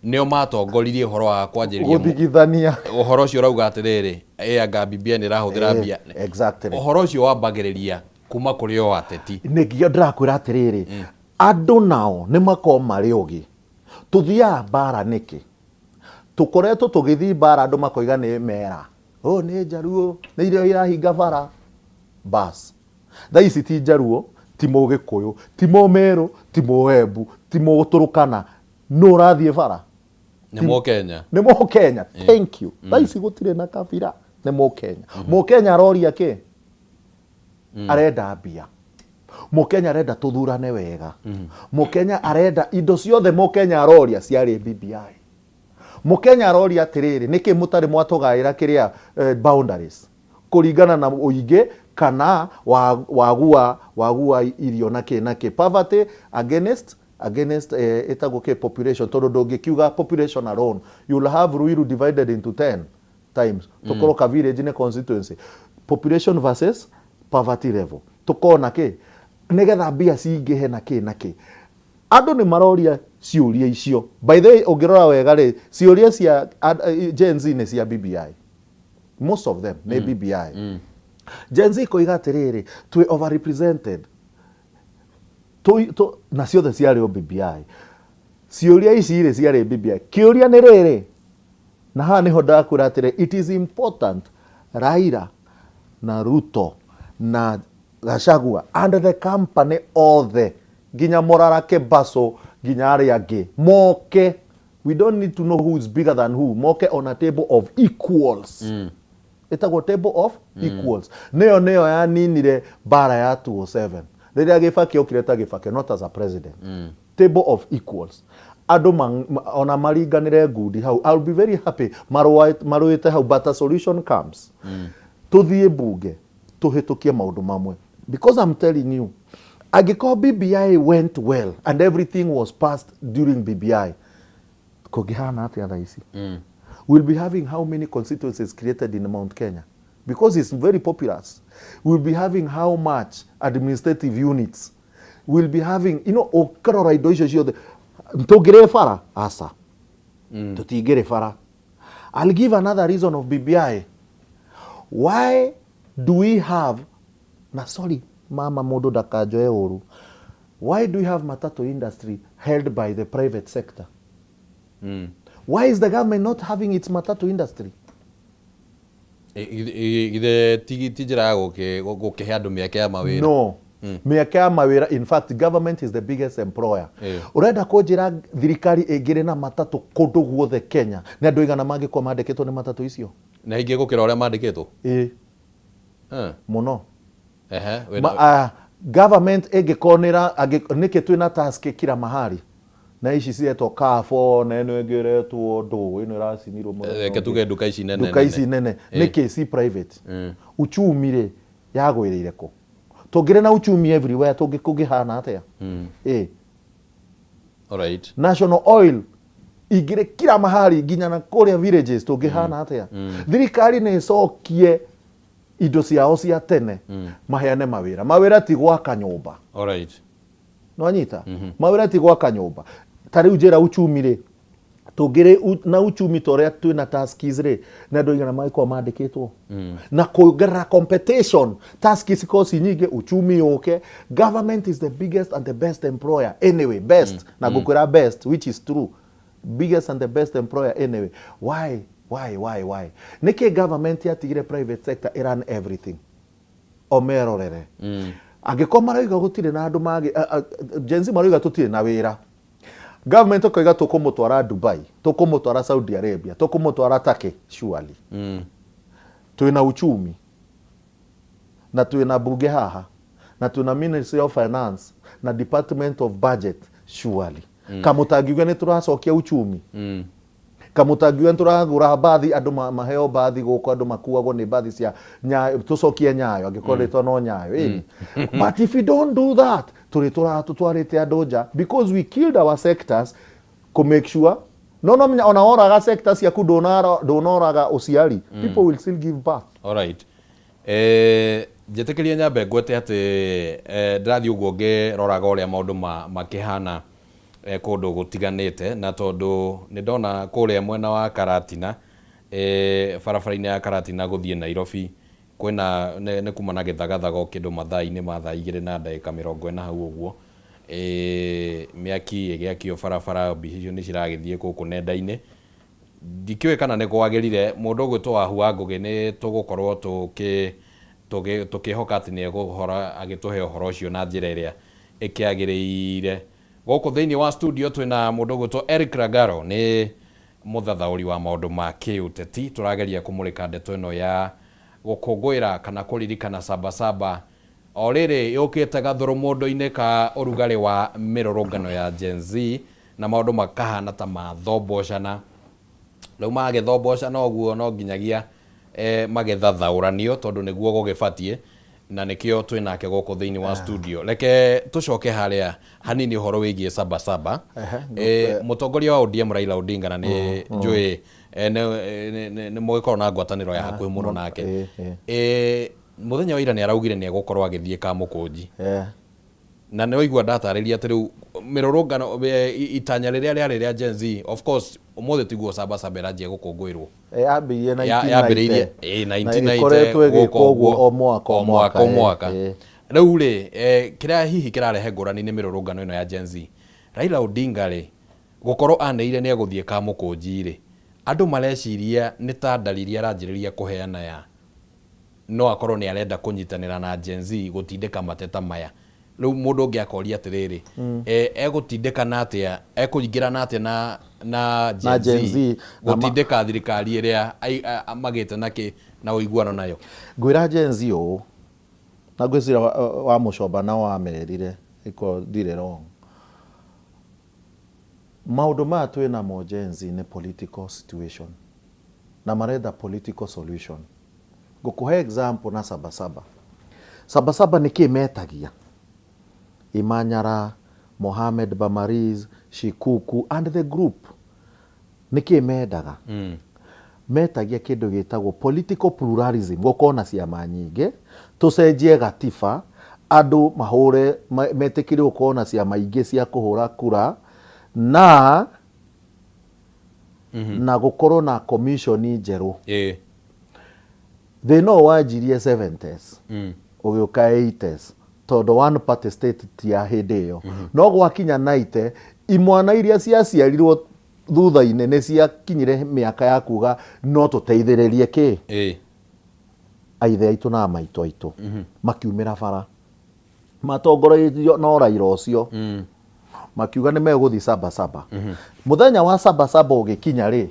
A: nĩo matongoririe ũhoro wa kwanjĩrĩria
B: gũthigithania
A: ũhoro ũcio ũrauga atĩrĩrĩ, ĩ anga BBI nĩ ĩrahũthĩra mbia. Ũhoro ũcio wambagĩrĩria kuma kũrĩ o ateti.
B: Nĩkĩo ndĩrakwĩra atĩrĩrĩ, andũ nao nĩ makorwo marĩ ũgĩ. Tũthiaga mbara nĩkĩ? Tũkoretwo tũgĩthiĩ mbara, andũ makoiga nĩ mera, o nĩ njaruo, nĩ irio irahinga bara. Bas, thaa ici ti njaruo, ti mũgĩkũyũ, ti mũmerũ, ti mũembu, ti mũtũrũkana, nũ ũrathiĩ bara?
A: Nĩ Mũkenya.
B: Nĩ Mũkenya, thank you. Thaa ici gũtirĩ na kabira, nĩ Mũkenya. Mũkenya aroria kĩ? Arenda mbia. Mũkenya arenda tũthurane wega. Mũkenya arenda indo ciothe. Mũkenya aroria ciarĩ BBI. Mũkenya aroria atĩrĩrĩ, nĩkĩ mũtarĩ mwatũgaĩra kĩrĩa, boundaries kũringana na ũingĩ kana wagua irio na kĩ na kĩ, poverty against ĩtagwo kĩ, population, tondũ ndũngĩkiuga population alone. You'll have Ruiru divided into 10 times, tũkorwo ka village nĩ constituency. Population versus poverty level, tũkona kĩ nĩgetha mbia cingĩhe na kĩ na kĩ. Andũ nĩ maroria ciũria icio. By the way, ũngĩrora wega rĩ, ciũria cia Gen Z nĩ cia BBI. Most of them nĩ BBI. Gen Z koiga atĩrĩrĩ, twĩ overrepresented. Na ciothe ciarĩ o BBI. Ciũria ici rĩ, ciarĩ BBI. Kĩũria nĩ rĩrĩ, na haha nĩho ndakwĩra atĩrĩ, it is important Raila na Ruto na Gachagua and the company othe, nginya Morara Kebaso, nginya arĩa angĩ moke. We don't need to know who is bigger than who. Moke on a table of equals. Ĩtagwo table of equals. Nĩyo yaninire mbara ya 207 rĩrĩa Gĩbaki okire ta Gĩbaki, not as a president. Table of equals, andũ ona maringanĩre ngundi hau. I'll be very happy marũĩte hau, but a solution comes. Tũthiĩ mbunge, tũhĩtũkie maũndũ mamwe, because I'm telling you, angĩkorwo BBI went well and everything was passed during BBI, kũngĩhana atĩa thaa ici? We'll be having how many constituencies created in Mount Kenya? Because it's very populous. We'll be having how much administrative units? We'll be having, ũkarora indo icio ciothe, tũngĩrĩ bara? Aca, tũtingĩrĩ bara. I'll give another reason of BBI. Why do we have, na sorry mama, mũndũ ndakanjoe ũru, why do we have matatu industry held by the private sector? Why is the government not having its matatu industry?
A: Githĩ ti njĩra ya gũkĩhe andũ mĩeke ya mawĩra?
B: No, mĩeke ya mawĩra. In fact, government is the biggest employer. Ũrenda kũnjĩra thirikari ĩngĩrĩ na matatũ kũndũ guothe Kenya, nĩ andũ aigana mangĩkorwo mandĩkĩtwo nĩ matatũ icio?
A: Na ingĩ gũkĩra ũrĩa mandĩkĩtwo?
B: Ĩ. Mũno. Government ĩngĩkorwo nĩkĩ twĩna task kila mahali, na ici ciretwo Carrefour, na ĩno ĩngĩ ĩretwo ndũ, ĩno ĩracinirwo mũthenya
A: Reke
B: ũngĩ.
A: Tuge nduka ici nene
B: Nduka ici
A: nene.
B: Nene nĩkĩ ci private? Uchumi rĩ, yagwĩrĩire kũ? Tũngĩrĩ na uchumi everywhere, kũngĩhana atĩa? Ĩ. National Oil ingĩrĩ kila mahali, nginya na kũrĩa villages, tũngĩhana atĩa? Thirikari nĩ ĩcokie indo ciao cia tene, maheane mawĩra. Mawĩra ti gwaka nyũmba. Nwanyita, mawĩra ti gwaka nyũmba. Ta rĩu njĩra, uchumi rĩ, tũngĩrĩ na uchumi ta ũrĩa twĩna taskis rĩ, nĩ andũ aigana mangĩkorwo mandĩkĩtwo na kuongerera competition, taski cikorwo ci nyingĩ, uchumi ũke? Government is the biggest and the best employer anyway. Best, na ngũkwĩra best, which is true, biggest and the best employer anyway. Why nĩkĩ government yatigire private sector ĩrun everything, o merorere? Angĩkorwo marauga gũtirĩ na andũ mangĩ, Gen Z marauga tũtirĩ na wĩra, government ũkoiga tũkũmũtwara Dubai, tũkũmũtwara Saudi Arabia, tũkũmũtwara Turkey. Surely twĩna uchumi. Na twĩna bunge haha, na twĩna Ministry of Finance na Department of Budget, surely kamũtangiuga nĩ tũracokia uchumi, kamũtangiuga nĩ tũragũra mbathi, andũ maheo mbathi gũkũ, andũ makuagwo nĩ mbathi cia Nyayo, tũcokie Nyayo angĩkorwo rĩtwa no Nyayo, ĩni. But if we don't do that, tũrĩ tũtwarĩte andũ nja because we killed our sectors kũ make sure no menya ona woraga sector ciaku, ndũnoraga ũciari, people will still give birth.
A: Alright. Njĩtĩkĩrie nyambe ngwete atĩ ndĩrathiĩ ũguo ngĩroraga ũrĩa maũndũ makĩhana kũndũ gũtiganĩte, na tondũ nĩ ndona kũrĩa mwena wa Karatina, barabara-inĩ ya Karatina gũthiĩ Nairobi, kwĩna nĩ kuma na gĩthagathago kĩndũ mathaa-inĩ ma 2:40 hau ũguo. Mĩaki ĩgĩakio barabara, mbica icio nĩ ciragĩthiĩ gũkũ nenda-inĩ. Ndikĩũĩ kana nĩ kwagĩrire. Mũndũ ũgwĩtwo Wahu wa Ngũgĩ, nĩ tũgũkorwo tũkĩhoka atĩ nĩ egũhora agĩtũhe ũhoro ũcio na njĩra ĩrĩa ĩkĩagĩrĩire. Gũkũ thĩinĩ wa studio twĩna mũndũ ũgwĩtwo Eric Ragaro, nĩ mũthathaũri wa maũndũ ma kĩũteti. Tũrageria kũmũrĩka ndeto ĩno ya gũkũngũĩra kana kũririkana Sabasaba o rĩrĩ yũkĩte gathũrũ mũndũ-inĩ ka ũrugarĩ wa mĩrũrũngano ya Gen Z, na maũndũ makahana ta mathombocana. Rĩu magĩthombocana ũguo, no nginyagia magĩthathaũranio tondũ nĩguo gũgĩbatiĩ, na nĩkĩo twĩnake gũkũ thĩinĩ wa studio. Reke tũcoke harĩa hanini ũhoro wĩgiĩ Sabasaba. Mũtongoria wa ODM Raila Odinga, na nĩ njũĩ nĩ mũgĩkorwo na ngwatanĩro ya hakuhĩ mũno nake, mũthenya wa ira nĩ araugire nĩ egũkorwo agĩthiĩ Kamũkũnji, na nĩ waigua ndatarĩria atĩ rĩu mĩrũrũngano, itanya rĩrĩa rĩarĩ rĩa Gen Z, of course ũmũthĩ tiguo Sabasaba ĩranjia gũkũngũĩrwo.
B: Yambĩrĩirie
A: 1990.
B: Yambĩrĩirie 1990. Ĩkoretwo ĩgĩkwo ũguo o mwaka.
A: O mwaka, o mwaka. Rĩu rĩ, kĩrĩa hihi kĩrarehe ngũrani nĩ mĩrũrũngano ĩno ya Gen Z. Raila Odinga rĩ, gũkorwo anĩrĩire nĩ egũthiĩ Kamũkũnji rĩ, andũ mareciria nĩ ta ndariri aranjĩrĩria kũheana ya no akorwo nĩ arenda kũnyitanĩra na Gen Z gũtindĩka mateta maya. Rĩu mũndũ ũngĩ akoria atĩrĩrĩ, egũtindĩkana atĩa, ekũingĩrana atĩa na
B: Gen
A: Gen Z gũtindĩka thirikari ĩrĩa magĩte na ũiguano nayo?
B: Ngwĩra Gen Z ũũ, na ngwĩciria wa mũcomba nao wamerire iko ndirĩ wrong. Maũndũ maya twĩ namo Gen Z nĩ political situation na marenda political solution. Ngũkũhe example na Sabasaba. Sabasaba nĩ kĩ metagia? Imanyara, Mohamed Bamariz, Shikuku and the group, nĩ kĩ mendaga? Metagia kĩndũ gĩtagwo political pluralism, gũkorwo na ciama nyingĩ, tũcenjie gatiba, andũ mahũre metĩkĩre gũkorwo na ciama ingĩ cia kũhũra kura, na gũkorwo na commission njerũ. Thĩna ũyũ wanjirie 70s, ũgĩũka 80s, tondũ one party state ti ya hĩndĩ ĩyo. No gwakinya 90, imwana iria ciaciarirwo thutha-inĩ nĩ ciakinyire mĩaka ya kuga no tũteithĩrĩrie kĩ aithe aitũ na maitũ aitũ, makiumĩra bara matongoretio no Raila ũcio, makiuga nĩ megũthiĩ Sabasaba. Mũthenya wa Sabasaba ũgĩkinya rĩ,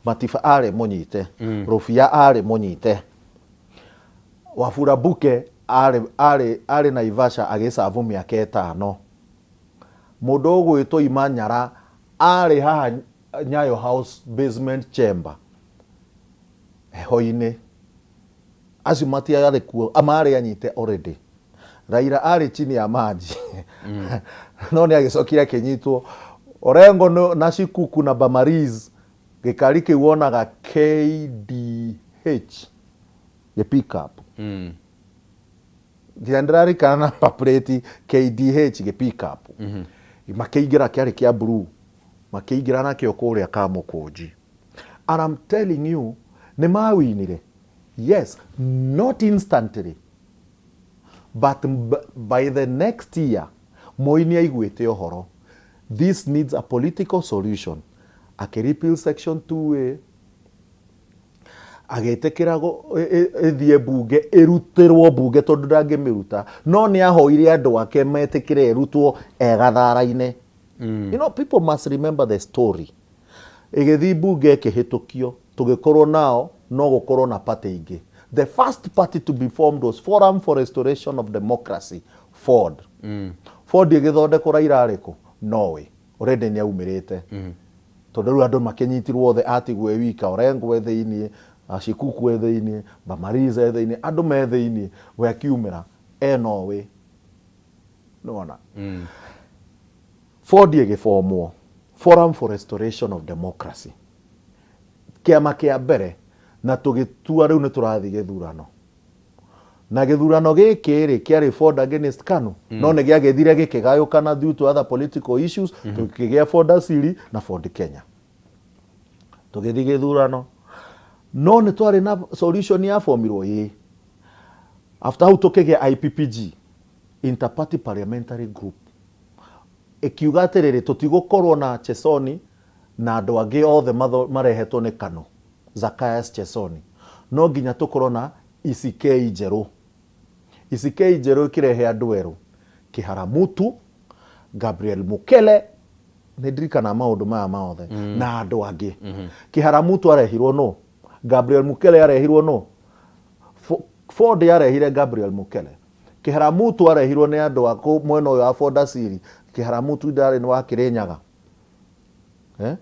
B: Matiba arĩ mũnyite, Rũbia arĩ mũnyite, Wafula Buke arĩ Naivasha agĩcabu mĩaka 5, mũndũ ũgwĩtwo Imanyara arĩ haha Nyayo House basement chamber heho-inĩ. Acio matiarĩ kuo, marĩ anyite already. Raila arĩ chini ya maji, no nĩ agĩcokire akĩnyitwo. Orengo na Shikuku na Bamariz, gĩkari kĩu wonaga KDH gĩ pick up, nginya ndĩrarikana number plate KDH gĩ pick up, makĩingĩra, kĩarĩ kĩa blue, makĩingĩra nakĩo kũrĩa Kamũkũnji. And I'm telling you, nĩ mawinire, yes, not instantly, but by the next year Moi nĩ aiguĩte ũhoro, this needs a political solution. Akĩ section 2A, agĩtĩkĩra ĩthiĩ mbunge, ĩrutĩrwo mbunge tondũ ndangĩmĩruta, no nĩ ahoire andũ ake metĩkĩre ĩrutwo egathara-inĩ. People must remember the story. Ĩgĩthiĩ mbunge, ĩkĩhĩtũkio, tũgĩkorwo nao no gũkorwo na party ingĩ. The first party to be formed was Forum for Restoration of Democracy, Ford. Ford ĩgĩthondekwo Raila arĩ kũ? Norway. Already nĩ aumĩrĩte. Tondũ rĩu andũ makĩnyitirwo othe, atigwo e wika, Orengo e thĩiniĩ, Shikuku e thĩiniĩ, Bamariza e thĩiniĩ, andũ me thĩiniĩ, we akiumĩra e Norway. Nĩwona? Ford ĩgĩbomwo, Forum for Restoration of Democracy. Kĩama kĩa mbere, na tũgĩtua rĩu nĩ tũrathiĩ gĩthurano. Na gĩthurano gĩkĩ rĩ, kĩarĩ Ford against KANU, no nĩ gĩagĩthire gĩkĩgayũkana due to other political issues, tũkĩgĩa Ford Asili na Ford Kenya. Tũgĩthiĩ gĩthurano. No nĩ twarĩ na solution ya formirwo ĩĩ. After hau tũkĩgĩa IPPG, Interparty Parliamentary Group. Ĩkiuga atĩrĩrĩ, tũtigũkorwo na Chesoni na andũ angĩ othe marehetwo nĩ KANU, Zacchaeus Chesoni. No nginya tũkorwo na ECK njerũ. ECK njerũ ĩkĩrehe andũ erũ, Kĩhara Mutu, Gabriel Mukele, nĩ ndirikanaga maũndũ maya mothe, na andũ angĩ. Kĩhara Mutu arehirwo nũ? Gabriel Mukele arehirwo nũ? Ford yarehire Gabriel Mukele. Kĩhara Mutu arehirwo nĩ andũ a mwena ũyũ wa Ford Asili. Kĩhara Mutu ndarĩ nĩ wa Kĩrĩnyaga. Eh?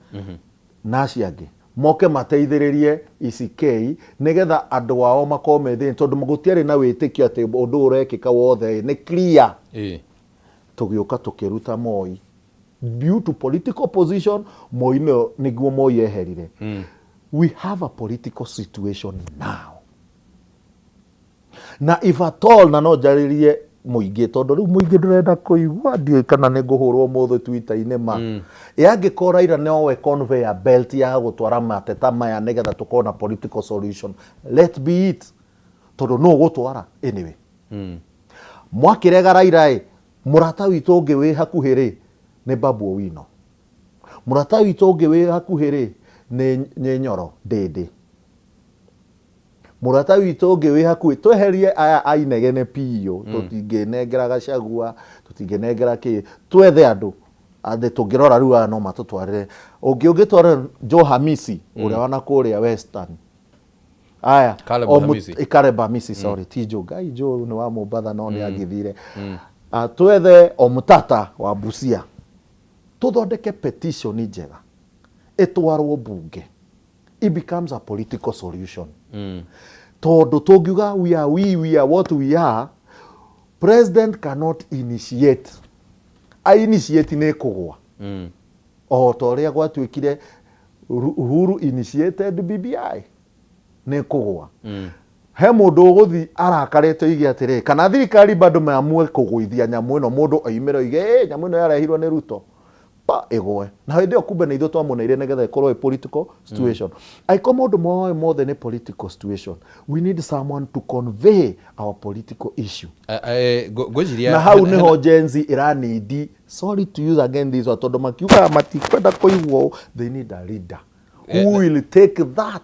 B: Na acio angĩ moke mateithĩrĩrie ECK nĩgetha andũ ao makorwo me thĩinĩ, tondũ gũtiarĩ na wĩtĩkio atĩ ũndũ ũrekĩka wothe nĩ clear. Tũgĩũka tũkĩruta Moi due to political position. Moi nĩguo Moi eherire. We have a political situation now, na if at all, na no njarĩrie mũingĩ, tondũ rĩu mũingĩ ndũrenda kũigua, ndiũĩ kana nĩ ngũhũrwo ũmũthĩ Twitter-inĩ ma ĩ angĩkorwo Raila nowe conveyor belt ya gũtwara mateta maya nĩgetha tũkorwo na political solution, let be it, tondũ nũ ũgũtwara anyway. Mwakĩrega Raila ĩ, mũrata witũ ũngĩ wĩ hakuhĩ rĩ nĩ Babu Owino, mũrata witũ ũngĩ wĩ hakuhĩ rĩ nĩ Nyoro Ndĩndĩ, mũrata witũ ũngĩ wĩ hakuhĩ, tweherie aya a inegene biũ, tũtingĩnengera Gachagua, tũtingĩnengera kĩ, twethe andũ atĩ tũngĩrora rĩu aya no matũtwarĩre ũngĩ ũngĩtwarĩra Joe Hamisi ũrĩa wana kũrĩa Western aya.
A: Caleb Hamisi.
B: Caleb Hamisi, sorry, ti Joe Ngai, Joe nĩ wa Mombatha no nĩ agĩthire. Ah, twethe Omtata wa Busia, tũthondeke petition njega ĩtwarwo bunge. It becomes a political solution, tondũ tũngiuga we are what we are, president cannot initiate. A initiate nĩ kũgwa, o ta ũrĩa gwatuĩkire Uhuru initiated BBI, nĩ kũgwa. He mũndũ ũgũthi arakarĩte oige atĩrĩ, kana thirikari bado maamue kũgũithia nyamũ ĩno, mũndũ oimĩre oige, "Ĩ, nyamũ ĩno yarehirwo nĩ Ruto," pa ĩgwe. Na hĩndĩ ĩyo kumbe nĩ ithuĩ twamũneire nĩgetha ĩkorwo ĩ political situation. Angĩkorwo maũndũ moe mothe nĩ political situation, we need someone to convey our political issue.
A: Ngwĩciria
B: Na hau nĩho Gen Z ĩranidi, sorry to use again this one, tondũ makiugaga matikwenda kũigua ũũ, they need a leader who will take that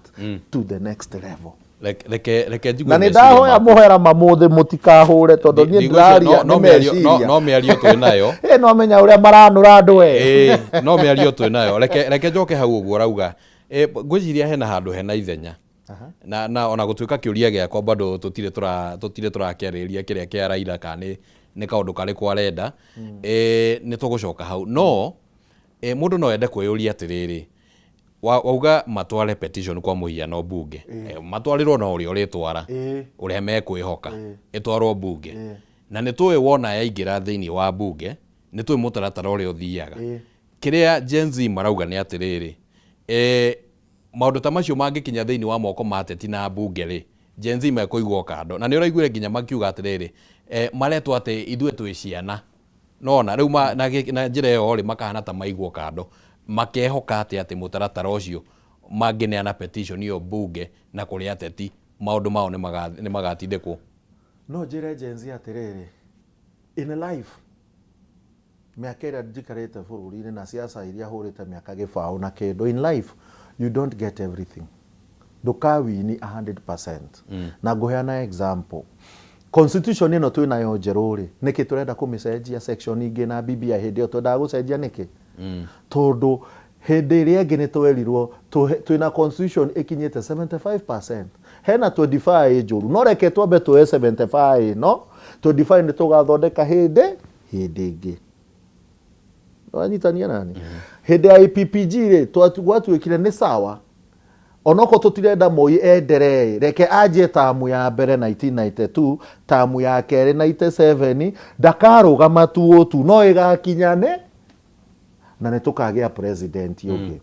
B: to the next level.
A: Reke njigue
B: Na nĩ
A: meciria
B: ndahoya
A: maku.
B: mũhera mamũthĩ, mũtikahũre, tondũ niĩ
A: Ndigwĩciria
B: ndĩraria
A: no
B: nĩ
A: mĩario
B: meciria.
A: No mĩario twĩ nayo.
B: Ĩ, no menya ũrĩa maranũra andũ we.
A: Ĩĩ, no mĩario twĩ nayo. Reke njoke hau ũguo ũrauga. Ngwĩciria hena handũ hena ithenya na ona gũtuĩka kĩũria gĩakwa bado tũtirĩ tũrakĩarĩrĩria kĩrĩa kĩa Raila, kana nĩ kaũndũ karĩkũ arenda, nĩ tũgũcoka hau, no mũndũ no ende kwĩyũria atĩrĩrĩ, wauga matware petition kwa mũhiano bunge, matwarĩrwo no ũrĩa ũrĩtwara, ũrĩa mekwĩhoka ĩtwarwo bunge, na nĩ tũĩ wona yaingĩra thĩinĩ wa bunge, nĩ tũĩ mũtaratara ũrĩa ũthiaga. Kĩrĩa Gen Z marauga nĩ atĩrĩrĩ, maũndũ ta macio mangĩkinya thĩinĩ wa moko ma ateti na mbunge rĩ, Gen Z mekũigwo kando, na nĩ ũraiguire nginya makiuga atĩrĩrĩ, maretwo atĩ ithuĩ twĩ ciana nona rĩu na njĩra ĩyo rĩ, makahana ta maigwo kando. Makehoka atĩ mũtaratara ũcio mangĩneana petition ĩyo mbunge na kũrĩ ateti, maũndũ mao nĩ magatindĩkwo?
B: No njĩre Gen Z atĩrĩrĩ, in life, mĩaka ĩrĩa njikarĩte bũrũri-inĩ na siasa iria hũrĩte mĩaka gĩbaũ na kĩndũ, in life you don't get everything, ndũkawini 100%. Na ngũheana example, constitution ĩno twĩ nayo njerũ rĩ, nĩkĩ tũrenda kũmĩcenjia section ingĩ na BBI? Hĩndĩ ĩyo twendaga gũcenjia nĩkĩ? Tondũ hĩndĩ ĩrĩa ĩngĩ nĩ twerirwo twĩna constitution ĩkinyĩte 75%, Hena 25 njũru, no reke twambe tuoye 75 ĩno, 25 nĩ tũgathondeka hĩndĩ hĩndĩ ĩngĩ. Wanyitania nani? Hĩndĩ ya IPPG rĩ, gwatuĩkire nĩ sawa, onokorwo tũtirenda Moi enderee, reke anjie tamu ya mbere 1992, tamu ya kerĩ 97, ndakarũgama 202, no ĩgakinya nĩ na nĩ tũkagĩa president ũngĩ.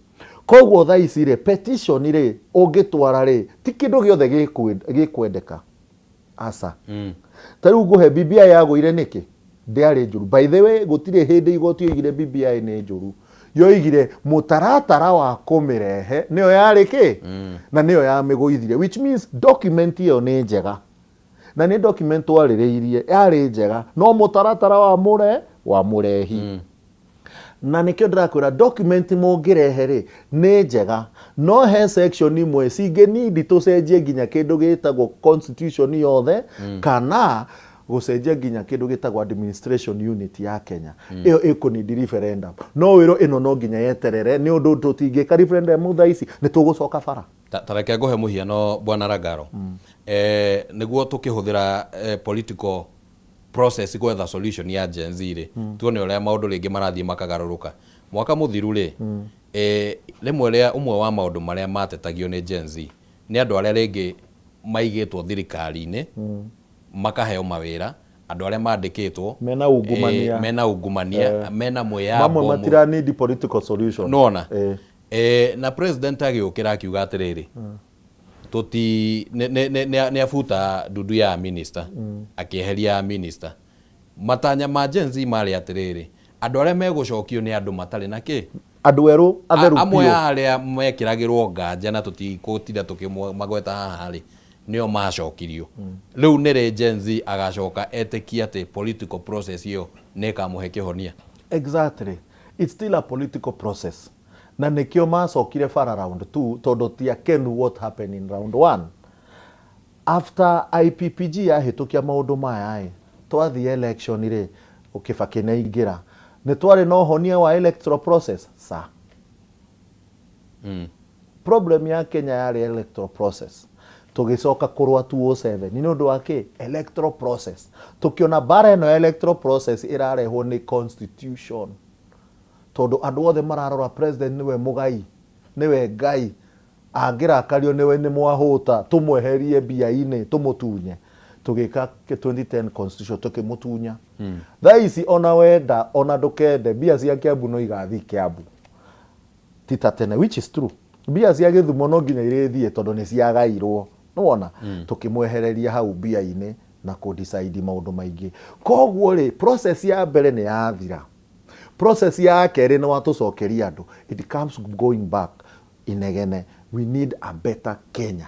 B: Koguo thaa ici rĩ, petition rĩ, ũngĩtwara rĩ, ti kĩndũ gĩothe gĩkwendeka. Aca. Ta rĩu ngũhe BBI yagũire nĩkĩ? Ndĩarĩ njũru. By the way, gũtirĩ hĩndĩ igoti yoigire BBI nĩ njũru. Yoigire mũtaratara wa kũmĩrehe nĩyo yarĩ kĩ? Na nĩyo yamĩgũithirie. Which means document ĩyo nĩ njega. Na nĩ document twarĩrĩirie, yarĩ njega, no mũtaratara wa mũre wa mũrehi. Na nĩkĩo ndĩrakwĩra document mũngĩrehe rĩ nĩ njega, no he section imwe cingĩ need tũcenjie nginya kĩndũ gĩtagwo constitution yothe, kana gũcenjia nginya kĩndũ gĩtagwo administration unit ya Kenya. Ĩyo ĩkũnidi referendum, no wĩrwo ĩno no nginya yeterere, nĩ ũndũ tũtingĩka referendum thaa ici, nĩ tũgũcoka bara.
A: Ta reke ngũhe mũhiano, bwana Ragaro. Nĩguo tũkĩhũthĩra political process gwetha solution ya Gen Z rĩ, tuone ũrĩa maũndũ rĩngĩ marathiĩ makagarũrũka. Mwaka mũthiru rĩ, rĩmwe rĩa ũmwe wa maũndũ marĩa matetagio nĩ Gen Z nĩ andũ arĩa rĩngĩ maigĩtwo thirikari-inĩ, makaheo mawĩra, andũ arĩa mandĩkĩtwo
B: mena ungumania.
A: Mena ungumania, mena mwĩyambo.
B: Mamwe matira need political solution.
A: Nona na president agĩũkĩra akiuga atĩrĩrĩ, tuti nĩ abuta ndundu ya minister, akĩeheria minister. Matanya ma Gen Z marĩ atĩrĩrĩ, andũ arĩa megũcokio nĩ andũ matarĩ na kĩ.
B: Andũ erũ atheru.
A: Amwe
B: biũ.
A: A arĩa mekĩragĩrwo nganja na tũtikũtinda tũkĩmagweta haha rĩ, nĩo macokirio. Rĩu nĩ rĩ Gen Z agacoka etĩkie atĩ political process ĩyo nĩ ĩkamũhe kĩhonia?
B: Exactly, it's still a political process, na nĩkĩo macokire bara round 2, tondũ ti akenu what happened in round 1. After IPPG yahĩtũkia maũndũ maya ĩ, twathiĩ election rĩ, Kibaki nĩ aingĩra, nĩ twarĩ na ũhonia wa electoral process sa problem ya Kenya yarĩ electoral process. Tũgĩcoka kũrũa 207 nĩ ũndũ wa kĩ? Electoral process. Tũkĩona bara ĩno ya electoral process ĩrarehwo nĩ constitution, tondũ andũ othe mararora president nĩwe mũgai, nĩwe Ngai, angĩrakario nĩwe nĩ mwahũta, tũmweherie mbia-inĩ, tũmũtunye. Tũgĩka 2010 constitution, tũkĩmũtunya. Thaa ici ona wenda ona ndũkende, mbia cia Kiambu no igathiĩ Kiambu, ti ta tene, which is true. Mbia cia Gĩthumo no nginya irĩthiĩ tondũ nĩ ciagairwo, nĩwona? Tũkĩmwehereria hau mbia-inĩ na kũ-decide maũndũ maingĩ. Koguo rĩ, process ya mbere nĩ yathira. Process ya kerĩ nĩ watũcokeria andũ. It comes going back inegene, we need a better Kenya.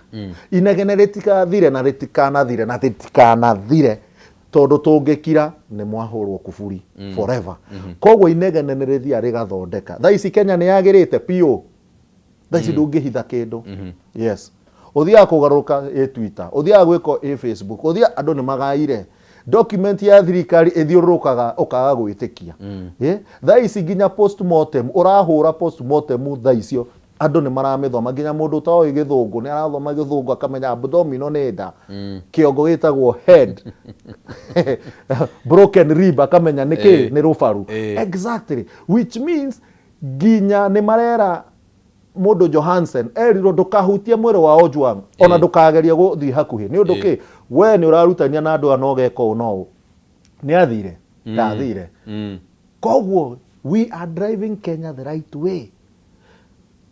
B: Inegene rĩtikathire na rĩtikanathire na rĩtikanathire, tondũ tũngĩkira nĩ mwahũrwo kuburi forever. Koguo inegene nĩ rĩthiaga rĩgathondeka. Thaa ici Kenya nĩ yagĩrĩte piũ. Thaa ici ndũngĩhitha kĩndũ. Yes, ũthiaga kũgarũrũka ĩ Twitter, ũthiaga gwĩko ĩ Facebook, ũthiaga, andũ nĩ magaire document ya thirikari ĩthiũrũrũkaga ũkaga gwĩtĩkia. Thaa ici nginya postmortem, ũrahũra postmortem thaa icio, andũ nĩ maramĩthoma, nginya mũndũ ũtoĩ gĩthũngũ nĩ arathoma gĩthũngũ akamenya abdominal nĩ nda, kĩongo gĩtagwo head, broken rib akamenya nĩ kĩ, nĩ rũbaru. Exactly, which means nginya nĩ marera mũndũ Johansen erirwo ndũkahutie mwĩrĩ wa Ojwang, ona ndũkagerie gũthiĩ hakuhĩ, nĩ ũndũ kĩ? We nĩ ũrarutania na andũ aya na ũgeka ũũ na ũũ. Nĩ athire, ndathire. Koguo we are driving Kenya the right way,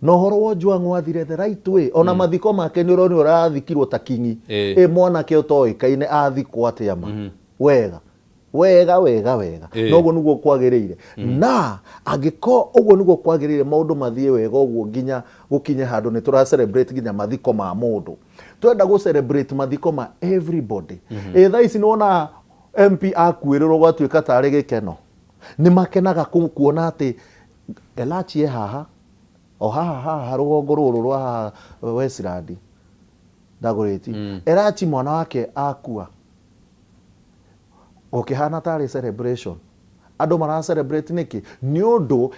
B: na ũhoro wa Ojwang wathire the right way. Ona mathiko make nĩ ũronire ũrathikirwo ta kingi. Ĩ mwanake ũtoĩkaine athikwo atĩa? Ma wega wega wega wega. Na ũguo nĩguo kwagĩrĩire, na angĩkorwo ũguo nĩguo kwagĩrĩire, maũndũ mathiĩ wega ũguo nginya gũkinye handũ nĩ tũra celebrate nginya mathiko ma mũndũ. Twenda gũ celebrate mathiko ma everybody. Ĩ thaa ici nĩwona MP akuĩrĩrwo gwatuĩka tarĩ gĩkeno, nĩ makenaga kuona atĩ Elachi e haha, o haha haha rũgongo rũrũ rwa haha Westland Dagoretti. Elachi mwana wake akua, gũkĩhana tarĩ celebration. Andũ mara celebrate nĩkĩ? Nĩ ũndũ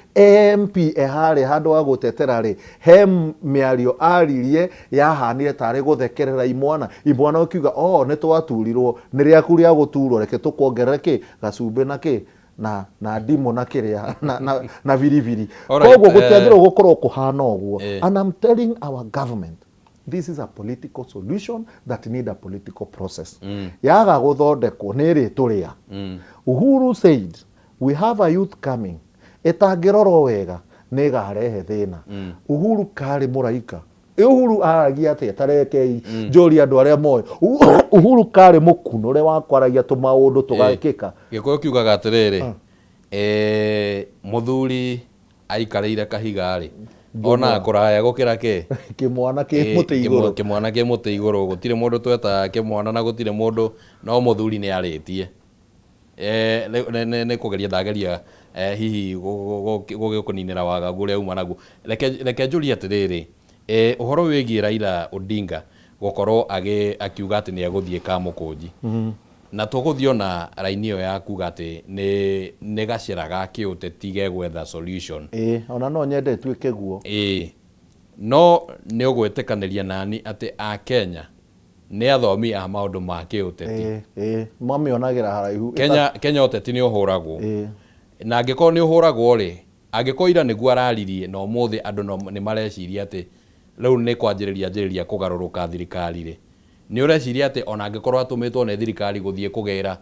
B: MP e harĩa handũ ha gũtetera rĩ, he mĩario aririe yahanire tarĩ gũthekerera imwana. Imwana ũkiuga oh nĩ twaturirwo, nĩ rĩaku rĩa gũturwo reke tũkuongerere kĩ? Gacumbĩ na kĩ? Na na ndimũ na kĩrĩa na, na, na biribiri. Koguo gũtiagĩrĩirwo gũkorwo kũhana ũguo. And I'm telling our government this is a political solution that need a political process. Yaga gũthondekwo nĩ ĩrĩtũrĩa. Uhuru said we have a youth coming ĩtangĩrorwo wega nĩ ĩgarehe thĩna. Uhuru karĩ mũraika. Ĩ Uhuru aragia atĩa? Ta rekei njũrie andũ arĩa moĩ. Uhuru karĩ mũkunũre wa kwaragia tũmaũndũ tũgekĩka.
A: Gĩkũyũ kiugaga atĩrĩrĩ, mũthuri aikarĩire kahiga-rĩ, onaga kũraya gũkĩra kĩ?
B: Kĩmwana kĩ mũtĩ igũrũ.
A: Kĩmwana kĩ mũtĩ igũrũ. Gũtirĩ mũndũ twetaga kĩmwana na gũtirĩ mũndũ, no mũthuri nĩ arĩtie. Nĩ kũgeria ndageria hihi gũgĩkũninĩra wagagu ũrĩa uma naguo. Reke njũrie atĩrĩrĩ, ũhoro wĩgiĩ Raila Odinga gũkorwo akiuga atĩ nĩ egũthiĩ Kamũkũnji. Na tũgũthiĩ o na raini ĩyo ya kuga atĩ nĩ nĩ gacĩra ga kĩũteti gegwetha solution.
B: Ĩĩ, ona no nyende ĩtuĩke guo.
A: Ĩĩ. No nĩ ũgwĩtĩkanĩria nani atĩ Akenya nĩ athomi a maũndũ ma kĩũteti?
B: Ĩĩ, ĩĩ, mamĩonagĩra haraihu.
A: Kenya, Kenya ũteti nĩ ũhũragwo.
B: Ĩĩ.
A: Na angĩkorwo nĩ ũhũragwo rĩ, angĩkorwo ira nĩguo araririe na ũmũthĩ andũ no nĩ mareciria atĩ rĩu nĩ kwanjĩrĩria anjĩrĩria kũgarũrũka thirikari rĩ, Nĩ ũreciria atĩ o na angĩkorwo atũmĩtwo nĩ thirikari gũthiĩ kũgĩra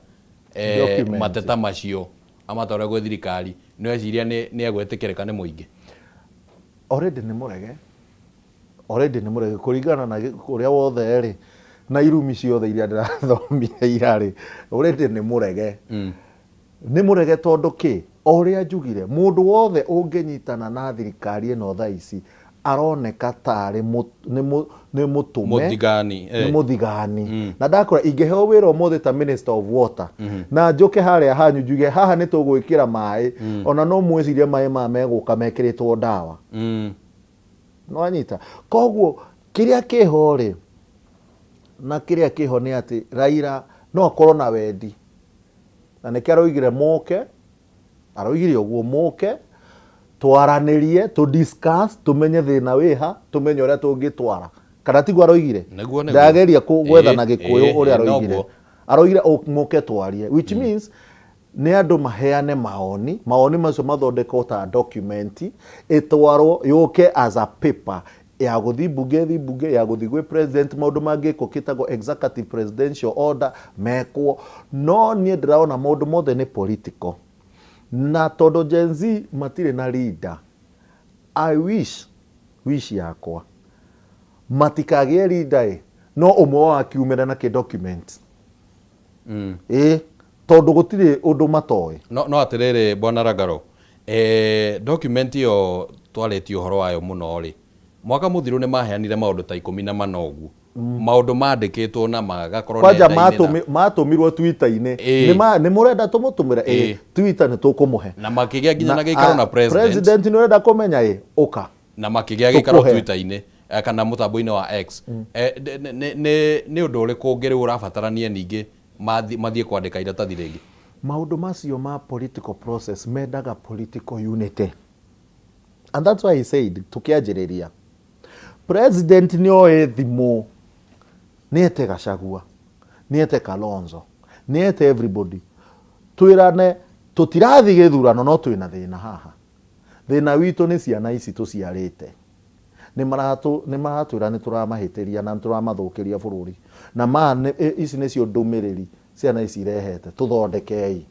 B: Document.
A: mateta macio amatware gwĩ thirikari, nĩ ũreciria nĩ egwĩtĩkĩrĩka nĩ mũingĩ?
B: Already nĩ mũrege, already nĩ mũrege kũringana na ũrĩa wothe rĩ, na irumi ciothe iria ndĩrathomire ira rĩ, already nĩ mũrege. Nĩ mũrege tondũ kĩ? O ũrĩa njugire, mũndũ wothe ũngĩnyitana na thirikari ĩno thaa ici aroneka tarĩ nĩ mũtũme,
A: Mũthigani,
B: nĩ mũthigani. Na ndakora ingĩheo wĩra ũmũthĩ ta Minister of Water, na njũke harĩa hanyu njuge haha nĩ tũgwĩkĩra maĩ, ona no mwĩcirie maĩ maya megũka mekĩrĩtwo ndawa. Nĩwanyita? Koguo kĩrĩa kĩho rĩ, na kĩrĩa kĩho nĩ atĩ Raila no akorwo na wendi Na nĩkĩo aroigire mũke, aroigire ũguo mũke, twaranĩrie, tũ discuss, tũmenye thĩna wĩha, tũmenye ũrĩa tũngĩtwara. Kana tiguo aroigire?
A: Nĩguo, nĩguo.
B: Ndageria gwetha na Gĩkũyũ ũrĩa aroigire.
A: Noguo.
B: Aroigire mũke twarie, which means nĩ andũ maheane maoni, maoni macio mathondekwo ta document, ĩtwarwo yũke as a paper ya gũthiĩ mbunge ĩthiĩ mbunge, ya gũthiĩ gwĩ president maũndũ mangĩkwo kĩtagwo executive presidential order mekwo. No niĩ ndĩrona maũndũ mothe nĩ political. Na tondũ Gen Z matirĩ na leader, I wish, wish yakwa, matikagĩe leader ĩ, no ũmwe wao akiumĩre na kĩ document. Ĩ, tondũ gũtirĩ ũndũ matoĩ.
A: No, no atĩrĩrĩ Bwana Ragaro, document ĩyo twarĩtie ũhoro wayo mũno rĩ, mwaka mũthiru nĩ maheanire maũndũ ta ikũmi na mana ũguo. Maũndũ mandĩkĩtwo na magakorwo
B: Kwanja
A: nenda-inĩ na
B: matũmirwo Twitter-inĩ.
A: Ĩĩ.
B: Nĩ mũrenda tũmũtũmĩre? Ĩĩ.
A: Ĩĩ.
B: Twitter nĩ tũkũmũhe.
A: Na makĩgĩa nginya na gĩikaro na president.
B: President nĩ ũrenda kũmenya? Ĩĩ, ũka.
A: Na makĩgĩa gĩikaro
B: Tũkũhe.
A: Twitter-inĩ kana mũtambo-inĩ wa X. Nĩ ũndũ ũrĩkũ ũngĩ rĩu ũrabatarania ningĩ mathiĩ kwandĩka iratathi rĩngĩ?
B: Maũndũ macio ma political process mendaga political unity. And that's why he said tũkĩanjĩrĩria president nĩ oĩ thimũ, nĩ ete Gachagua, nĩ ete Kalonzo, nĩ ete everybody, twĩrane tũtirathiĩ gĩthurano no twĩna thĩna haha. Thĩna witũ nĩ ciana ici tũciarĩte. Nĩ maratwĩra nĩ tũramahĩtĩria na nĩ tũramathũkĩria bũrũri. Na ma ici nĩcio ndũmĩrĩri ciana ici irehete, tũthondekei.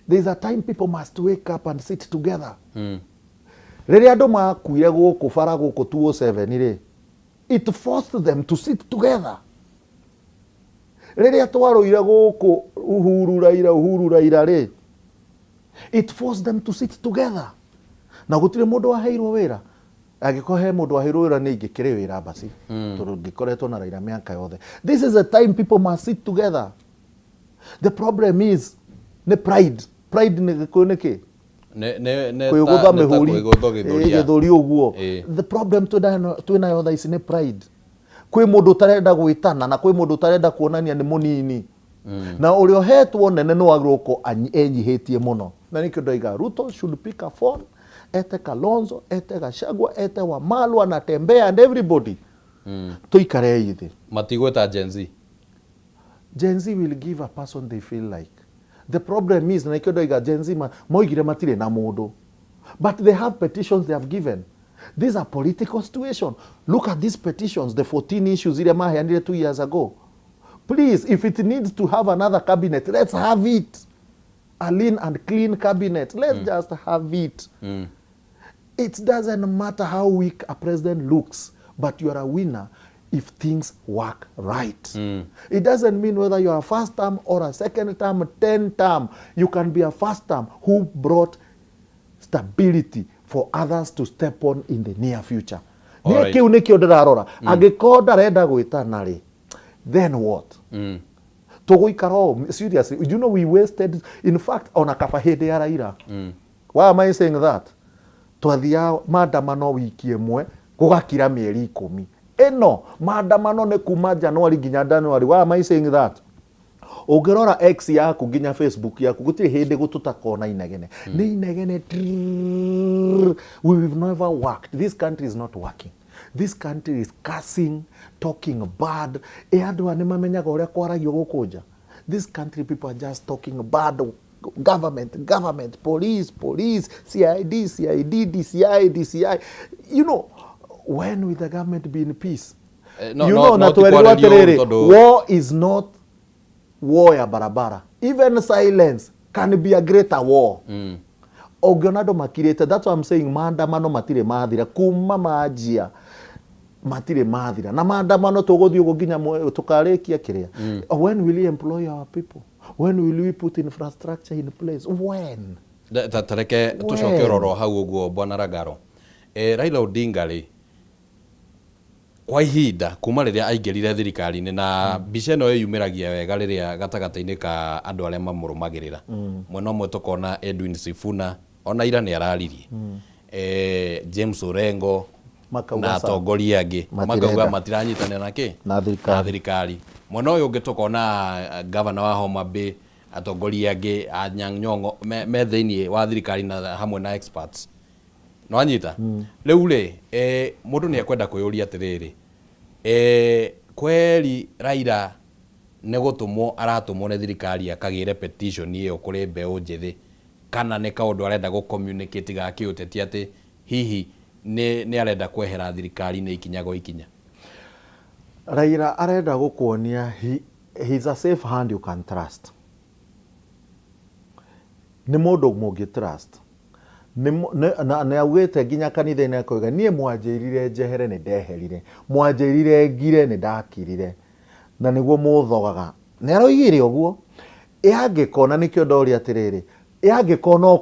B: There is a time people must wake up and sit together. Rĩrĩa andũ makuire gũkũ bara gũkũ 207 rĩ, it forced them to sit together. Rĩrĩa twarũire gũkũ Uhuru Raila, Uhuru Raila rĩ, it forced them to sit together. Na gũtirĩ mũndũ waheirwo wĩra. Angĩkorwo he mũndũ waheirwo wĩra nĩ ingĩkĩrĩ wĩra basi. Tondũ ngĩkoretwo na Raila mĩaka yothe. This is a time people must sit together. The problem is nĩ pride. Pride nĩ Gĩkũyũ nĩ kĩ?
A: Nĩ
B: Kwĩgũtha
A: ta
B: mĩhũri.
A: Kwĩgũthwo gĩthũri.
B: Gĩthũri ũguo. The problem twĩnayo thaa ici nĩ pride. Kwĩ mũndũ ũtarenda gwĩtana na kwĩ mũndũ ũtarenda kuonania nĩ mũnini. Na ũrĩa ũhetwo nene nĩ wagĩrĩirwo gũkorwo enyihĩtie mũno. Na nĩkĩo ndoiga Ruto should pick a phone, ete Kalonzo, ete Gachagua, ete Wamalwa, Natembeya and everybody. Tũikarei thĩ.
A: Matigwĩta Gen Z?
B: Gen Z will give a person they feel like. The problem is, na nĩkĩo ndoiga Gen Z moigire matirĩ na mũndũ. But they have petitions they have given. These are political situation. Look at these petitions, the 14 issues iria maheanire 2 years ago. Please, if it needs to have another cabinet, let's have it. A lean and clean cabinet. Let's just have it. It doesn't matter how weak a president looks, but you are a winner if things work right. It doesn't mean whether you are a first term or a second term, 10 term. You can be a first term who brought stability for others to step on in the near future. Niĩ kĩu nĩkĩo ndĩrarora. Angĩkorwo ndarenda gwĩtana rĩ, then what? Tũgũikara ũũ? Seriously, you know we wasted, in fact, ona kaba hĩndĩ ya Raila. Why am I saying that? Twathiaga maandamano wiki ĩmwe, gũgakira mĩeri 10. Ĩno maandamano nĩ kuma January nginya January. Why am I saying that? Ũngĩrora X yaku nginya Facebook yaku, gũtirĩ hĩndĩ gũtũtakona inegene. Nĩ inegene trrrr. We have never worked. This country is not working. This country is cursing, talking bad. Ĩ andũ aya nĩ mamenyaga ũrĩa kwaragio gũkũ nja? This country, people are just talking bad. Government, government, police, police, CID, CID, DCI, DCI. You know, when will the government be in peace?
A: No,
B: You
A: no,
B: know, na
A: no ti
B: twerirwo
A: kwarĩrio ũru
B: atĩrĩrĩ,
A: tondũ
B: war is not war ya barabara. Even silence can be a greater war. Ũngĩona andũ makirĩte, that's what I'm saying, maandamano matirĩ mathira kuma manjia, matirĩ mathira. Na maandamano tũgũthiĩ ũguo nginya tũkarĩkia kĩrĩa. When will we employ our people? When will we put infrastructure in place? When?
A: Ta reke tũcoke
B: When?
A: ũroro hau ũguo, bwana Ragaro. Raila Odinga rĩ, kwa ihinda kuma rĩrĩa aingĩrire thirikari-inĩ, na mbica ĩno ĩyumĩragia wega rĩrĩa gatagatĩ-inĩ ka andũ arĩa mamũrũmagĩrĩra, mwena ũmwe tũkona Edwin Sifuna, ona ira nĩ araririe, James Orengo
B: Makauga
A: na
B: sawa.
A: atongoria angĩ
B: Matirenda.
A: makauga matiranyitanĩra na kĩ?
B: Na thirikari.
A: Na thirikari. Mwena ũyũ ũngĩ tũkona gavana wa Homa Bay, atongoria angĩ Anyang' Nyong'o me thĩinĩ wa thirikari na hamwe na experts. Nĩwanyita? Rĩu rĩ, mũndũ nĩ ekwenda kwĩyũria atĩrĩrĩ, kweri Raila nĩ gũtũmwo aratũmwo nĩ thirikari akagĩre petition ĩyo kũrĩ mbeũ njĩthĩ, kana nĩ kaũndũ arenda gũ communicate ga kĩũteti, atĩ hihi nĩ arenda kwehera thirikari-inĩ ikinya gwa ikinya?
B: Raila arenda gũkuonia he's a safe hand you can trust. Nĩ mũndũ mũngĩ trust. Na nĩ augĩte nginya kanitha-inĩ akoiga, niĩ mwanjĩrire njehere nĩ ndeherire, mwanjĩrire ngire nĩ ndakirire, na nĩguo mũthogaga. Nĩ aroigire ũguo. Ĩ angĩkorwo, na nĩkĩo ndoria atĩrĩrĩ, ĩ angĩkorwo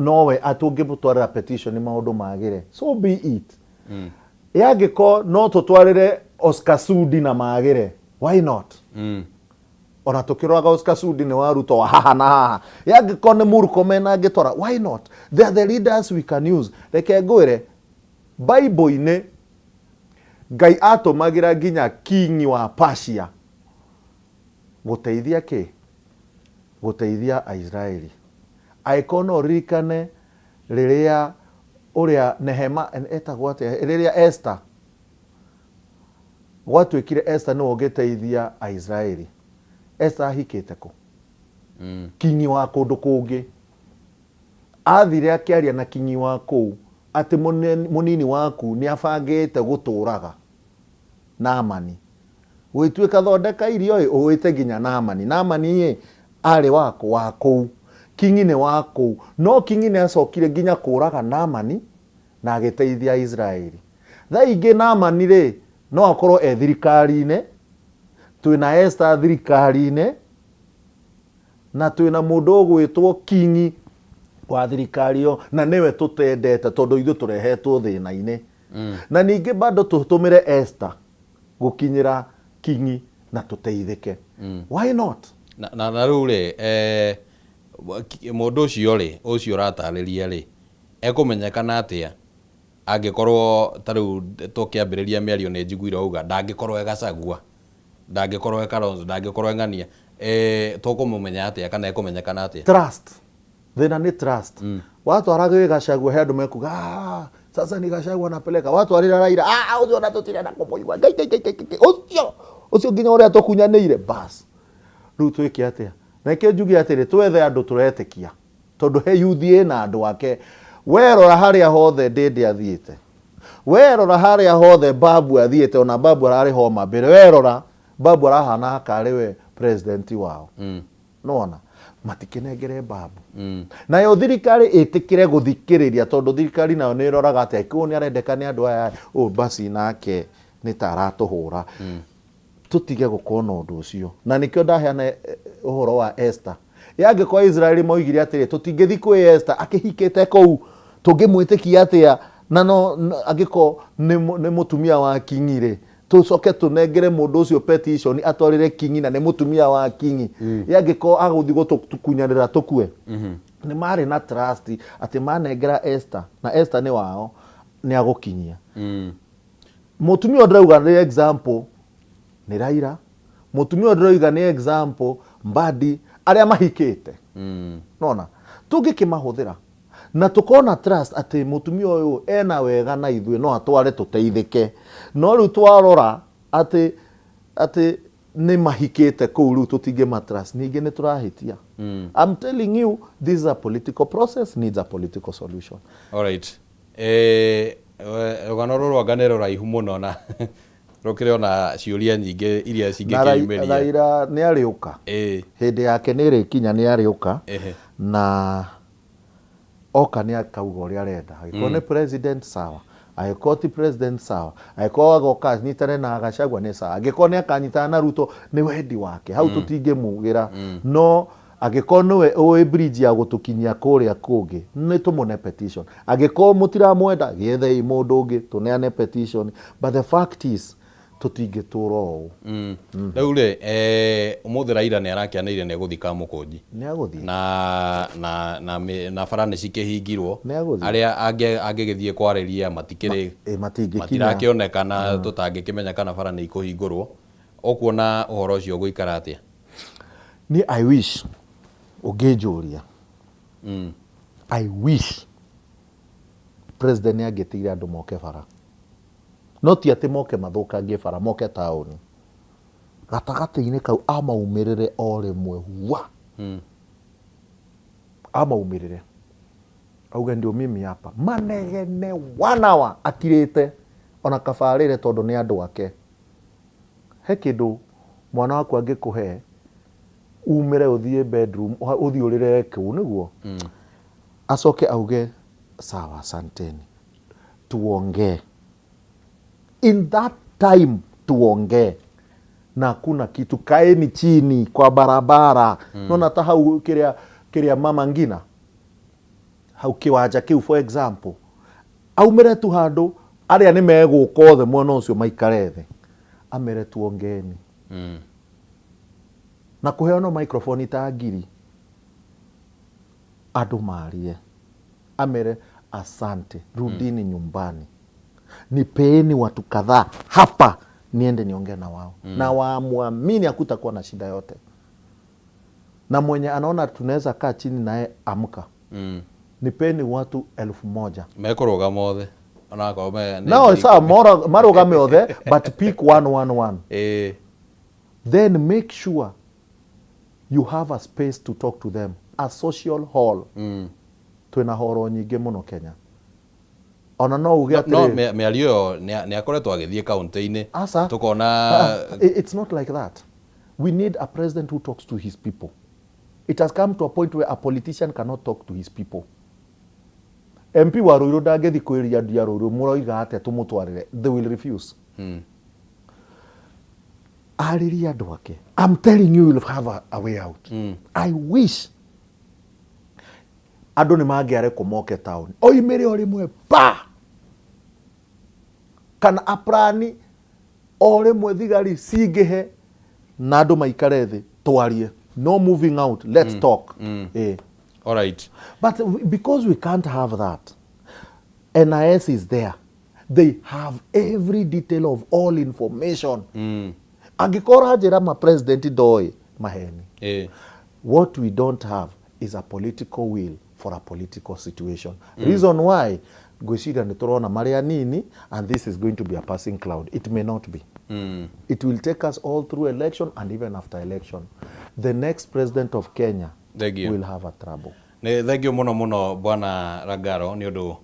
B: nowe atũngĩmũtwarĩra petition maũndũ magĩre, so be it. Ĩ angĩkorwo no tũtwarĩre Oscar Sudi na magĩre, why not? Ona tũkĩroraga Oscar Sudi nĩ wa Ruto wa haha na haha. Ĩ angĩkorwo nĩ Murkomen angĩtwara, why not? They are the leaders we can use. Reke ngwĩre, Bible-inĩ Ngai atũmagĩra nginya king wa Persia gũteithia kĩ? Gũteithia Aisraeli. Angĩkorwo no ũririkane rĩrĩa ũrĩa Nehema etagwo atĩa, rĩrĩa Esther gwatuĩkire, Esther nĩwe ũngĩteithia Aisraeli. Esther ahikĩte kũ? Kingi wa kũndũ kũngĩ. Athire akĩaria na kingi wa kũu atĩ mũnini waku nĩ abangĩte gũtũraga Naamani. Gwĩtuĩka thondeka irio ĩ, ũĩte nginya Naamani. Naamani ĩ arĩ wakũ? Wa kũu. Kingi nĩ wa kũu, no kingi nĩ acokire nginya kũraga Naamani na agĩteithia Israeli. Thaa ingĩ Naamani rĩ, no akorwo e thirikari-inĩ. Twĩna Esther thirikari-inĩ, na twĩna mũndũ ũgwĩtwo kingi wa thirikari ĩyo, na nĩwe tũtendete tondũ ithuĩ tũrehetwo thĩna-inĩ. Na ningĩ bado tũtũmĩre Esther gũkinyĩra kingi na tũteithĩke. Why not?
A: Na rĩu rĩ, mũndũ ũcio rĩ, ũcio ũratarĩria rĩ, ekũmenyekana atĩa angĩkorwo ta rĩu tũkĩambĩrĩria mĩario nĩ njiguire auga ndangĩkorwo e Gachagua, ndangĩkorwo e Kalonzo, ndangĩkorwo e Ng'ania? Tũkũmũmenya atĩa kana ekũmenyekana atĩa?
B: Trust, thĩna nĩ trust. Watwara gwĩ Gachagua, he andũ mekuga, "Ah, sasa ni Gachagua anapeleka." Watwarĩra Raila, "Ah, ũcio ona tũtirenda kũmũigua. Ngai, Ngai, Ngai, Ngai, Ngai, ũcio ũcio nginya ũrĩa tũkunyanĩire." Bas, rĩu twĩke atĩa? Na nĩkĩo njuge atĩrĩ, twethe andũ tũretĩkia, tondũ he youth ĩna andũ ake. Werora harĩa hothe Ndĩndĩ athiĩte, werora harĩa hothe Babu athiĩte, ona Babu ararĩ Homa Bay, werora Babu arahana karĩ we president wao. Nona matikĩnengere Babu. Nayo thirikari ĩtĩkĩre gũthikĩrĩria, tondũ thirikari nayo nĩ ĩroraga atĩ ũyũ nĩ arendeka nĩ andũ aya, ũyũ basi nake nĩ ta aratũhũra. Tũtige gũkorwo na ũndũ ũcio, na nĩkĩo ndaheana ũhoro wa Esther. Yangĩkorwo Israeli moigire atĩrĩ, tũtingĩthiĩ kwĩ Esther akĩhikĩte kũu, tũngĩmwĩtĩkia atĩa? Na no angĩkorwo nĩ mũtumia wa kingi rĩ, tũcoke tũnengere mũndũ ũcio petition atwarĩre kingi, na nĩ mũtumia wa kingi, yangĩkorwo agũthiĩ gũtũkunyanĩra tũkue. Nĩ marĩ na trust atĩ manengera Esther, na Esther nĩ wao, nĩ agũkinyia. Mũtumia ũyũ ndĩrauga nĩ example nĩ Raila, mũtumia ũyũ ndĩroiga nĩ example Mbadi, arĩa mahikĩte. Nona tũngĩkĩmahũthĩra na tũkona trust atĩ mũtumia ũyũ ena wega na ithuĩ, no atware tũteithĩke. No rĩu twarora atĩ nĩ mahikĩte kũu, rĩu tũtingĩma trust, ningĩ nĩ tũrahĩtia. I'm telling you, this is a political process, needs a political solution.
A: Alright. Rũgano rũrũ anga nĩ rũraihu mũno na rũkĩrĩ ona ciũria nyingĩ iria
B: Na
A: cingĩkĩyumĩria.
B: Raila nĩ arĩũka. Hĩndĩ yake nĩ ĩrĩkinya, nĩ arĩũka. Na oka nĩ akauga ũrĩa arenda. Angĩkorwo nĩ president, sawa. Angĩkorwo ti president, sawa. Angĩkorwo agoka anyitane na Gachagua, nĩ sawa. Angĩkorwo nĩ akanyitana na Ruto, nĩ wendi wake, hau tũtingĩmugĩra. No angĩkorwo nĩwe ũĩ bridge ya gũtũkinyia kũrĩa kũngĩ, nĩ tũmũne petition. Angĩkorwo mũtiramwenda, gĩethei mũndũ ũngĩ, tũneane petition. But the fact is, tũtingĩtũra ũũ.
A: Rĩu rĩ, ũmũthĩ Raila nĩ arakĩanĩire nĩ egũthiĩ Kamũkũnji.
B: Nĩ agũthiĩ.
A: Na bara nĩ cikĩhingirwo.
B: Nĩ agũthiĩ.
A: Arĩa angĩgĩthiĩ kwarĩria matikĩrĩ
B: Matingĩkinya.
A: Matirakĩonekana, tũtangĩkĩmenya kana bara nĩ ikũhingũrwo. Ũkuona ũhoro ũcio ũgũikara atĩa?
B: Ni I wish, ũngĩnjũria, I wish president nĩ angĩtigire andũ moke bara, no ti atĩ moke mathũkangie bara, moke taũni gatagatĩ-inĩ kau, amaumĩrĩre o rĩmwe wa amaumĩrĩre, auge, "Ndio mimi hapa," manegene one hour akirĩte, ona kabarĩre, tondũ nĩ andũ ake. He kĩndũ mwana waku angĩkũhe, umĩre ũthiĩ bedroom, ũthiĩ ũrĩre kũu nĩguo acoke auge, "Sawa, asanteni, tuongee." In that time tuongee, na hakuna kitu, kaeni chini kwa barabara. Nona ta hau kĩrĩa kĩrĩa Mama Ngina, hau kĩwanja kĩu, for example, aumĩre tu handũ arĩa nĩ megũka othe mwena ũcio, maikare thĩ, amere, "Tuongeeni," na kũheanwo microphone ta 1000, andũ marie, amere, "Asante, rudini nyumbani, nipeeni watu kadhaa hapa niende niongee na wao," na wamwamini hakutakuwa na shida yote. Na mwenye anaona tunaweza kaa chini naye, amka. Nipeni watu 1000.
A: Mekũrũgama othe onakorwo nĩ
B: No
A: 10,000.
B: Sawa, marũgame othe, but pick one one one. Then make sure you have a space to talk to them, a social hall. Twĩna horo nyingĩ mũno Kenya, ona no uge
A: No
B: atĩrĩrĩ,
A: mĩario ĩyo nĩ akoretwo agĩthiĩ kaunti-inĩ.
B: Asa.
A: Tũkona.
B: It's not like that. We need a president who talks to his people. It has come to a point where a politician cannot talk to his people. MP wa Ruiru ndangĩthi kwĩria andũ a Ruiru, "Mũroiga atĩa tũmũtwarĩre?" They will refuse. Arĩrie andũ ake. I'm telling you, you'll have a way out. I wish andũ nĩ mangĩarekwo moke town, oimĩre o rĩmwe pa, kana aprani o rĩmwe thigari cingĩhe na andũ maikare thĩ, twarie, no moving out, let's talk.
A: Alright.
B: But because we can't have that, NIS is there, they have every detail of all information. Angĩkorwo ũranjĩra ma president ndoĩ, Maheni. What we don't have is a political will for a political situation. Reason why ngwĩciria nĩ tũrona marĩa nini, and this is going to be a passing cloud. It may not be. It will take us all through election and even after election. The next president of Kenya
A: Thank you.
B: will have a trouble.
A: Nĩ thengio mũno mũno, Bwana Rangaro, nĩ ũndũ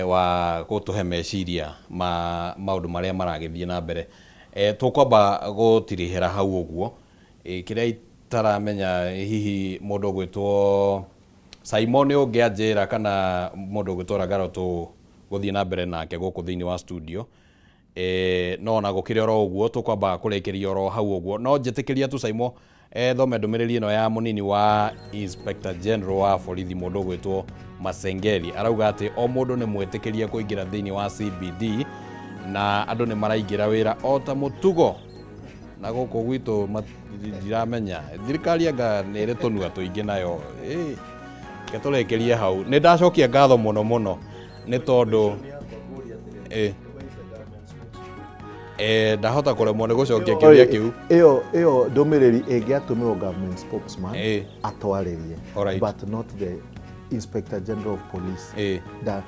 A: wa gũtũhe meciria ma maũndũ marĩa maragĩthiĩ na mbere. Tũkwamba gũtirihĩra hau ũguo. Kĩrĩa itaramenya, hihi mũndũ ũgwĩtwo Simon ũngĩanjĩra kana mũndũ ũgwĩtwo Rangaro tũgũthiĩ na mbere nake gũkũ thĩinĩ wa studio. No ona gũkĩrĩ oro ũguo, tũkwamba kũrĩkĩria oro hau ũguo. No njĩtĩkĩria tu, Simon, thome ndũmĩrĩri ĩno ya mũnini wa Inspector General wa borithi, mũndũ ũgwĩtwo Masengeli. Arauga atĩ o mũndũ nĩ mwĩtĩkĩrie kũingĩra thĩinĩ wa CBD na andũ nĩ maraingĩra wĩra o ta mũtugo. Na gũkũ gwitũ ndiramenya thirikari anga nĩ ĩrĩ tũnua tũingĩ nayo. Reke tũrĩkĩrie hau. Nĩ ndacokia ngatho mũno mũno nĩ tondũ ndahota kũremwo nĩ gũcokia kĩũria kĩu.
B: Ĩyo ndũmĩrĩri ĩngĩatũmĩrwo government spokesman atwarĩrie, but not the Inspector General of Police. The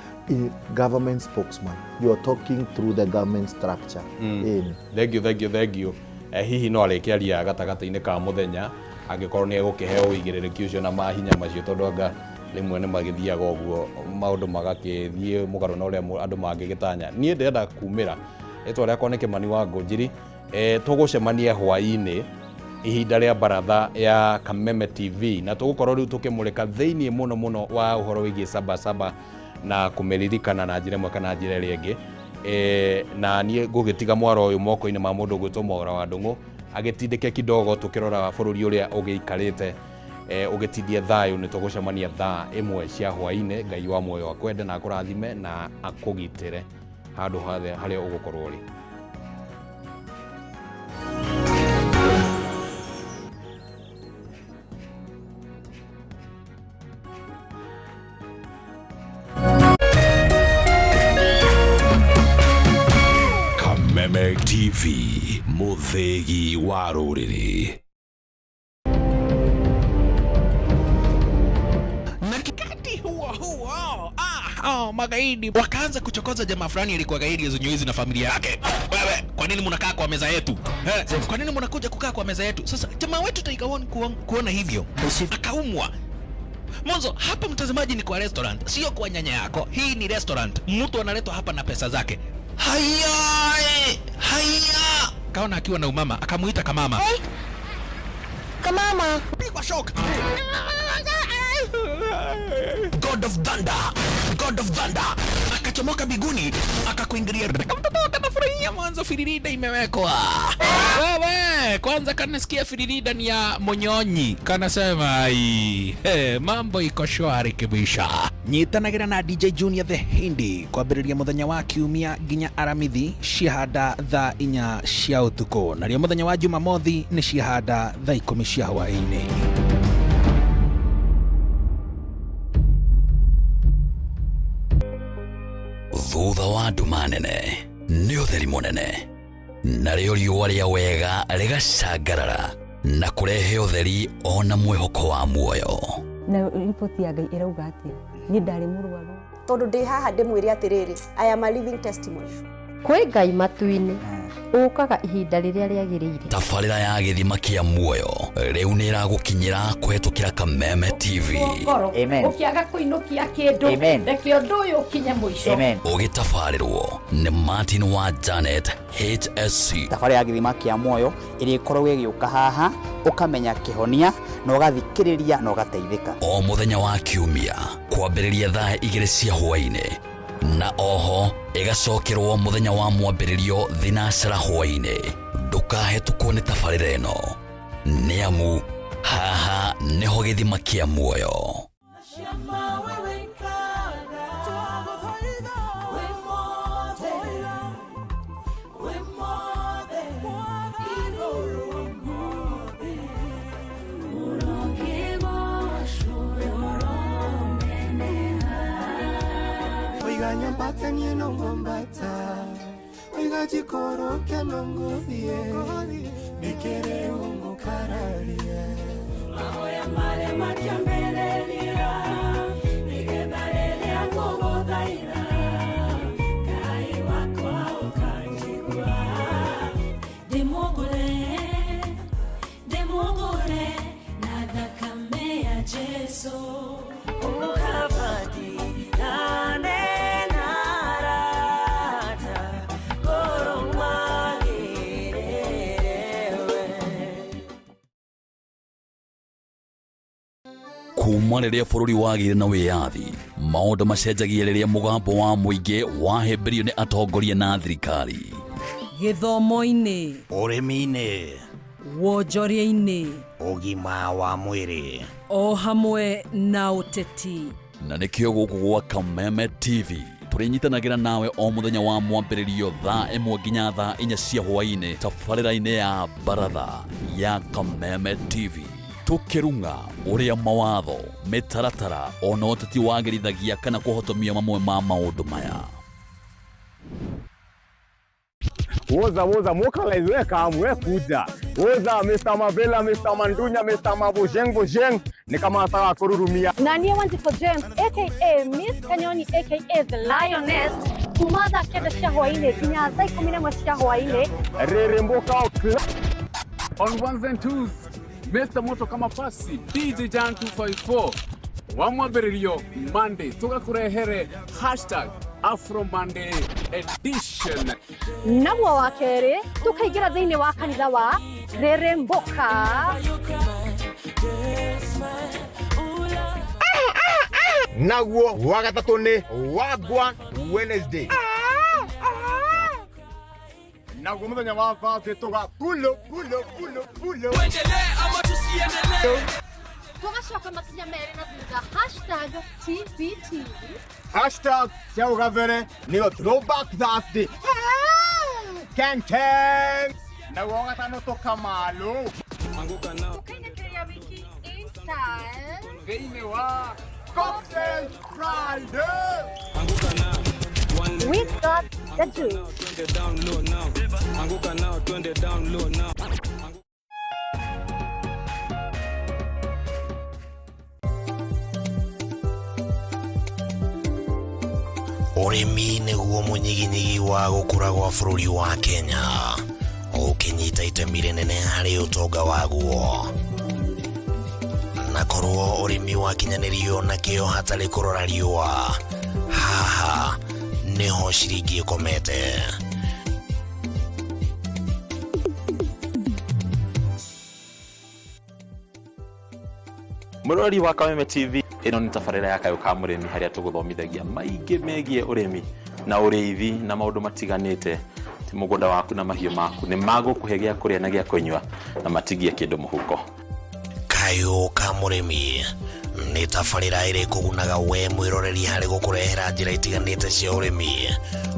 B: government spokesman, you are talking through the government structure. Ĩni.
A: Thank you, thank you, thank you. Hihi no arĩkĩaria gatagatĩ-inĩ ka mũthenya angĩkorwo nĩ egũkĩheo ũigĩrĩrĩki ũcio na mahinya macio, tondũ anga rĩmwe nĩ magĩthiaga ũguo maũndũ magakĩthiĩ mũgarũ na ũrĩa andũ mangĩgĩtanya. Niĩ ndĩrenda kumĩra, rĩtwa rĩakwa nĩ Kĩmani wa Ngũnjiri. Tũgũcemania hwaĩ-inĩ ihinda rĩa baratha ya Kameme TV, na tũgũkorwo rĩu tũkĩmũrĩka thĩinĩ mũno mũno wa ũhoro wĩgiĩ Sabasaba na kũmĩririkana na njĩra ĩmwe kana njĩra ĩrĩa ĩngĩ. Na niĩ ngũgĩtiga mwaro ũyũ moko-inĩ ma mũndũ ũgwĩtwo Mwaũra wa Ndũng'ũ agĩtindĩke kidogo tũkĩrora bũrũri ũrĩa ũgĩikarĩte, ũgĩtindie thayũ. Nĩ tũgũcemania thaa 1 cia hwaĩ-inĩ. Ngai wa muoyo akwende na akũrathime na akũgitĩre handũ hothe harĩa ũgũkorwo ũrĩ.
C: Kameme TV, mũthĩgi wa rũrĩrĩ.
D: Na kikati huo huo, magaidi wakaanza kuchokoza jamaa fulani alikuwa gaidi zenye na familia yake. Wewe, kwa nini mnakaa kwa meza yetu? Kwa nini mnakuja kukaa kwa meza yetu? Sasa jamaa wetu Tiger One kuona hivyo akaumwa. Mwanzo hapa, mtazamaji, ni kwa restaurant, sio kwa nyanya yako. Hii ni restaurant, mtu analetwa hapa na pesa zake. Haya, haya, kaona akiwa na umama, akamuita kamama.
E: Hey. Kamama.
D: Pigwa shock. God of Thunder, God of Thunder akachomoka biguni akakuingilia. Mtoto akanafurahia mwanzo, firirida imewekwa. Wewe kwanza kanasikia firirida ni ya monyonyi, kanasema ai, hey, mambo iko shwari kibisha. Nyitanagira na DJ Junior the Hindi kwambĩrĩria mũthenya wa Kiumia nginya Aramithi ciahanda thaa 4 cia ũtukũ, narĩo mũthenya wa Jumamothi nĩ ciahanda thaa 10 cia hwaĩ-inĩ.
C: Thutha wa nduma nene nĩ ũtheri mũnene, narĩo riũa rĩa wega rĩgacangarara na kũrehe ũtheri ona mwĩhoko wa muoyo.
F: Na riboti ya Ngai ĩrauga atĩa? Niĩ ndarĩ mũrwaru.
G: Tondũ ndĩ haha ndĩmwĩre atĩrĩrĩ, I am a living testimony.
H: Kwĩ Ngai matu-inĩ ũkaga ihinda rĩrĩa rĩagĩrĩire.
C: Tabarĩra ya gĩthima kĩa muoyo rĩu nĩ ĩragũkinyĩra kũhetũkĩra Kameme TV.
I: Ũkĩaga kũinũkia kĩndũ, reke ũndũ ũyũ ũkinye mũico.
C: Ũgĩtabarĩrwo nĩ Martin wa Janet HSC.
J: Tabarĩra ya gĩthima kĩa muoyo ĩrĩa ĩkoragwo ĩgĩũka haha, ũkamenya kĩhonia na ũgathikĩrĩria na ũgateithĩka.
C: O mũthenya wa Kiumia kwambĩrĩria thaa 2 cia hwaĩ-inĩ, na oho ĩgacokerwo mũthenya wa mwambĩrĩrio thinacera hwaĩ-inĩ. Ndũkahetũkwo nĩ tabarĩra ĩno, nĩ amu haha nĩho gĩthima kĩa muoyo.
K: Nĩkĩrĩ ũmũkararia?
L: Mahoya marĩa makĩambĩrĩria, nĩgetha rĩrĩa ngũgũthaitha, Ngai wakwa ũkanjigua. Ndĩmũgũre, ndĩmũgũre na thakame ya Jesu. Ũkabati-rane na arata, ngoro magĩrĩre we.
C: Kuma rĩrĩa bũrũri wagĩire na wĩyathi, maũndũ macenjagia rĩrĩa mũgambo wa mũingĩ wahĩmbĩrio nĩ atongoria na thirikari.
M: Gĩthomo-inĩ,
N: ũrĩmi-inĩ,
M: wonjoria-inĩ,
N: ũgima wa mwĩrĩ,
M: o hamwe na ũteti.
C: Na nĩkĩo gũkũ gwa Kameme TV tũrĩnyitanagĩra nawe o mũthenya wa mwambĩrĩrio thaa 1 nginya thaa 4 cia hwaĩ-inĩ tabarĩra-inĩ ya Baratha ya Kameme TV, tũkĩrung'a ũrĩa mawatho, mĩtaratara ona ũteti wagĩrithagia kana kũhotomia mamwe ma maũndũ maya.
O: Woza woza mokalize, we kam, we kuja. Woza Mr. Mavela, Mr. Mandunya, Mr. Mabojeng Bojeng, ni kama nataka kururumia.
P: Na niĩ Wanjikũ James aka Miss Kanyoni aka The Lioness, kuma thaa 9 cia hwaĩ-inĩ nginya thaa 11 cia hwaĩ-inĩ.
O: Reremboka.
Q: On ones and twos, Mr. Moto kama pasi, DJ Jan 254 wa mwambĩrĩrio Monday tũgakũrehere #AfroMonday edition.
P: Naguo wa kerĩ tũkaingĩra thĩinĩ wa kanitha wa Reremboka.
O: Naguo wa gatatũ nĩ Wagwan Wednesday. Naguo mũthenya wa Thursday tũga pulo pulo pulo pulo.
D: Tuendelee ama tusiendelee?
P: Tũgacoka makinya merĩ na thutha, #TBT.
O: #cia gabere nĩyo Throwback Thursday. Ken ken. Naguo wa gatano tũkamalo.
P: Tũkainĩkĩrĩria wiki in style
Q: thĩinĩ wa
O: Cocktail Friday.
P: We got the juice.
R: Anguka nao, twende down low now.
N: Ũrĩmi nĩguo mũnyiginyigi wa gũkũra gwa bũrũri wa Kenya, ũkĩnyita itemi rĩnene harĩ ũtonga waguo. Na korwo ũrĩmi wakinyanĩrio na kĩo hatarĩ kũrora riũa, haha nĩho ciringi ĩkomete.
S: Mũrori wa Kameme TV, ĩno nĩ tabarĩra ya Kayũ ka Mũrĩmi, harĩa tũgũthomithagia maingĩ megiĩ ũrĩmi na ũrĩithi na maũndũ matiganĩte. Ti mũgũnda waku na mahiũ maku nĩ magũkũhe gĩa kũrĩa na gĩa kũnyua na matigie kĩndũ mũhuko.
N: Kayũ ka Mũrĩmi nĩ tabarĩra ĩrĩ kũgunaga we mwĩroreri harĩ gũkũrehera njĩra itiganĩte cia ũrĩmi,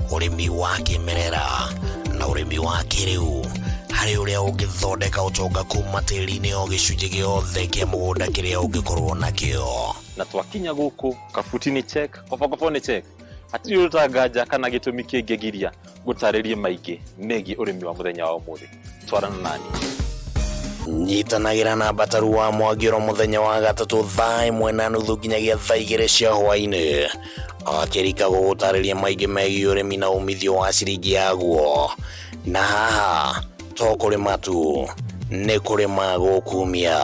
N: ũrĩmi wa kĩmerera na ũrĩmi wa kĩrĩu, harĩ ũrĩa ũngĩthondeka ũtonga kuma tĩri-inĩ o gĩcunjĩ gĩothe kĩa mũgũnda kĩrĩa ũngĩkorwo nakĩo.
S: Na twakinya gũkũ, kabuti nĩ check, kobokobo nĩ check, hatirĩ ũtanganja kana gĩtũmi kĩngĩgiria gũtarĩrie maingĩ megiĩ ũrĩmi wa mũthenya wa ũmũthĩ. Twarana nani.
N: Nyitanagĩra na Mbataru wa Mwangĩro mũthenya wa gatatũ thaa 1:30 nginyagia thaa 2 cia hwaĩ-inĩ, akĩrika gũgũtarĩria maingĩ megiĩ ũrĩmi na umithio wa ciringi yaguo. Na haha to kũrĩma tu, nĩ kũrĩma gũkumia.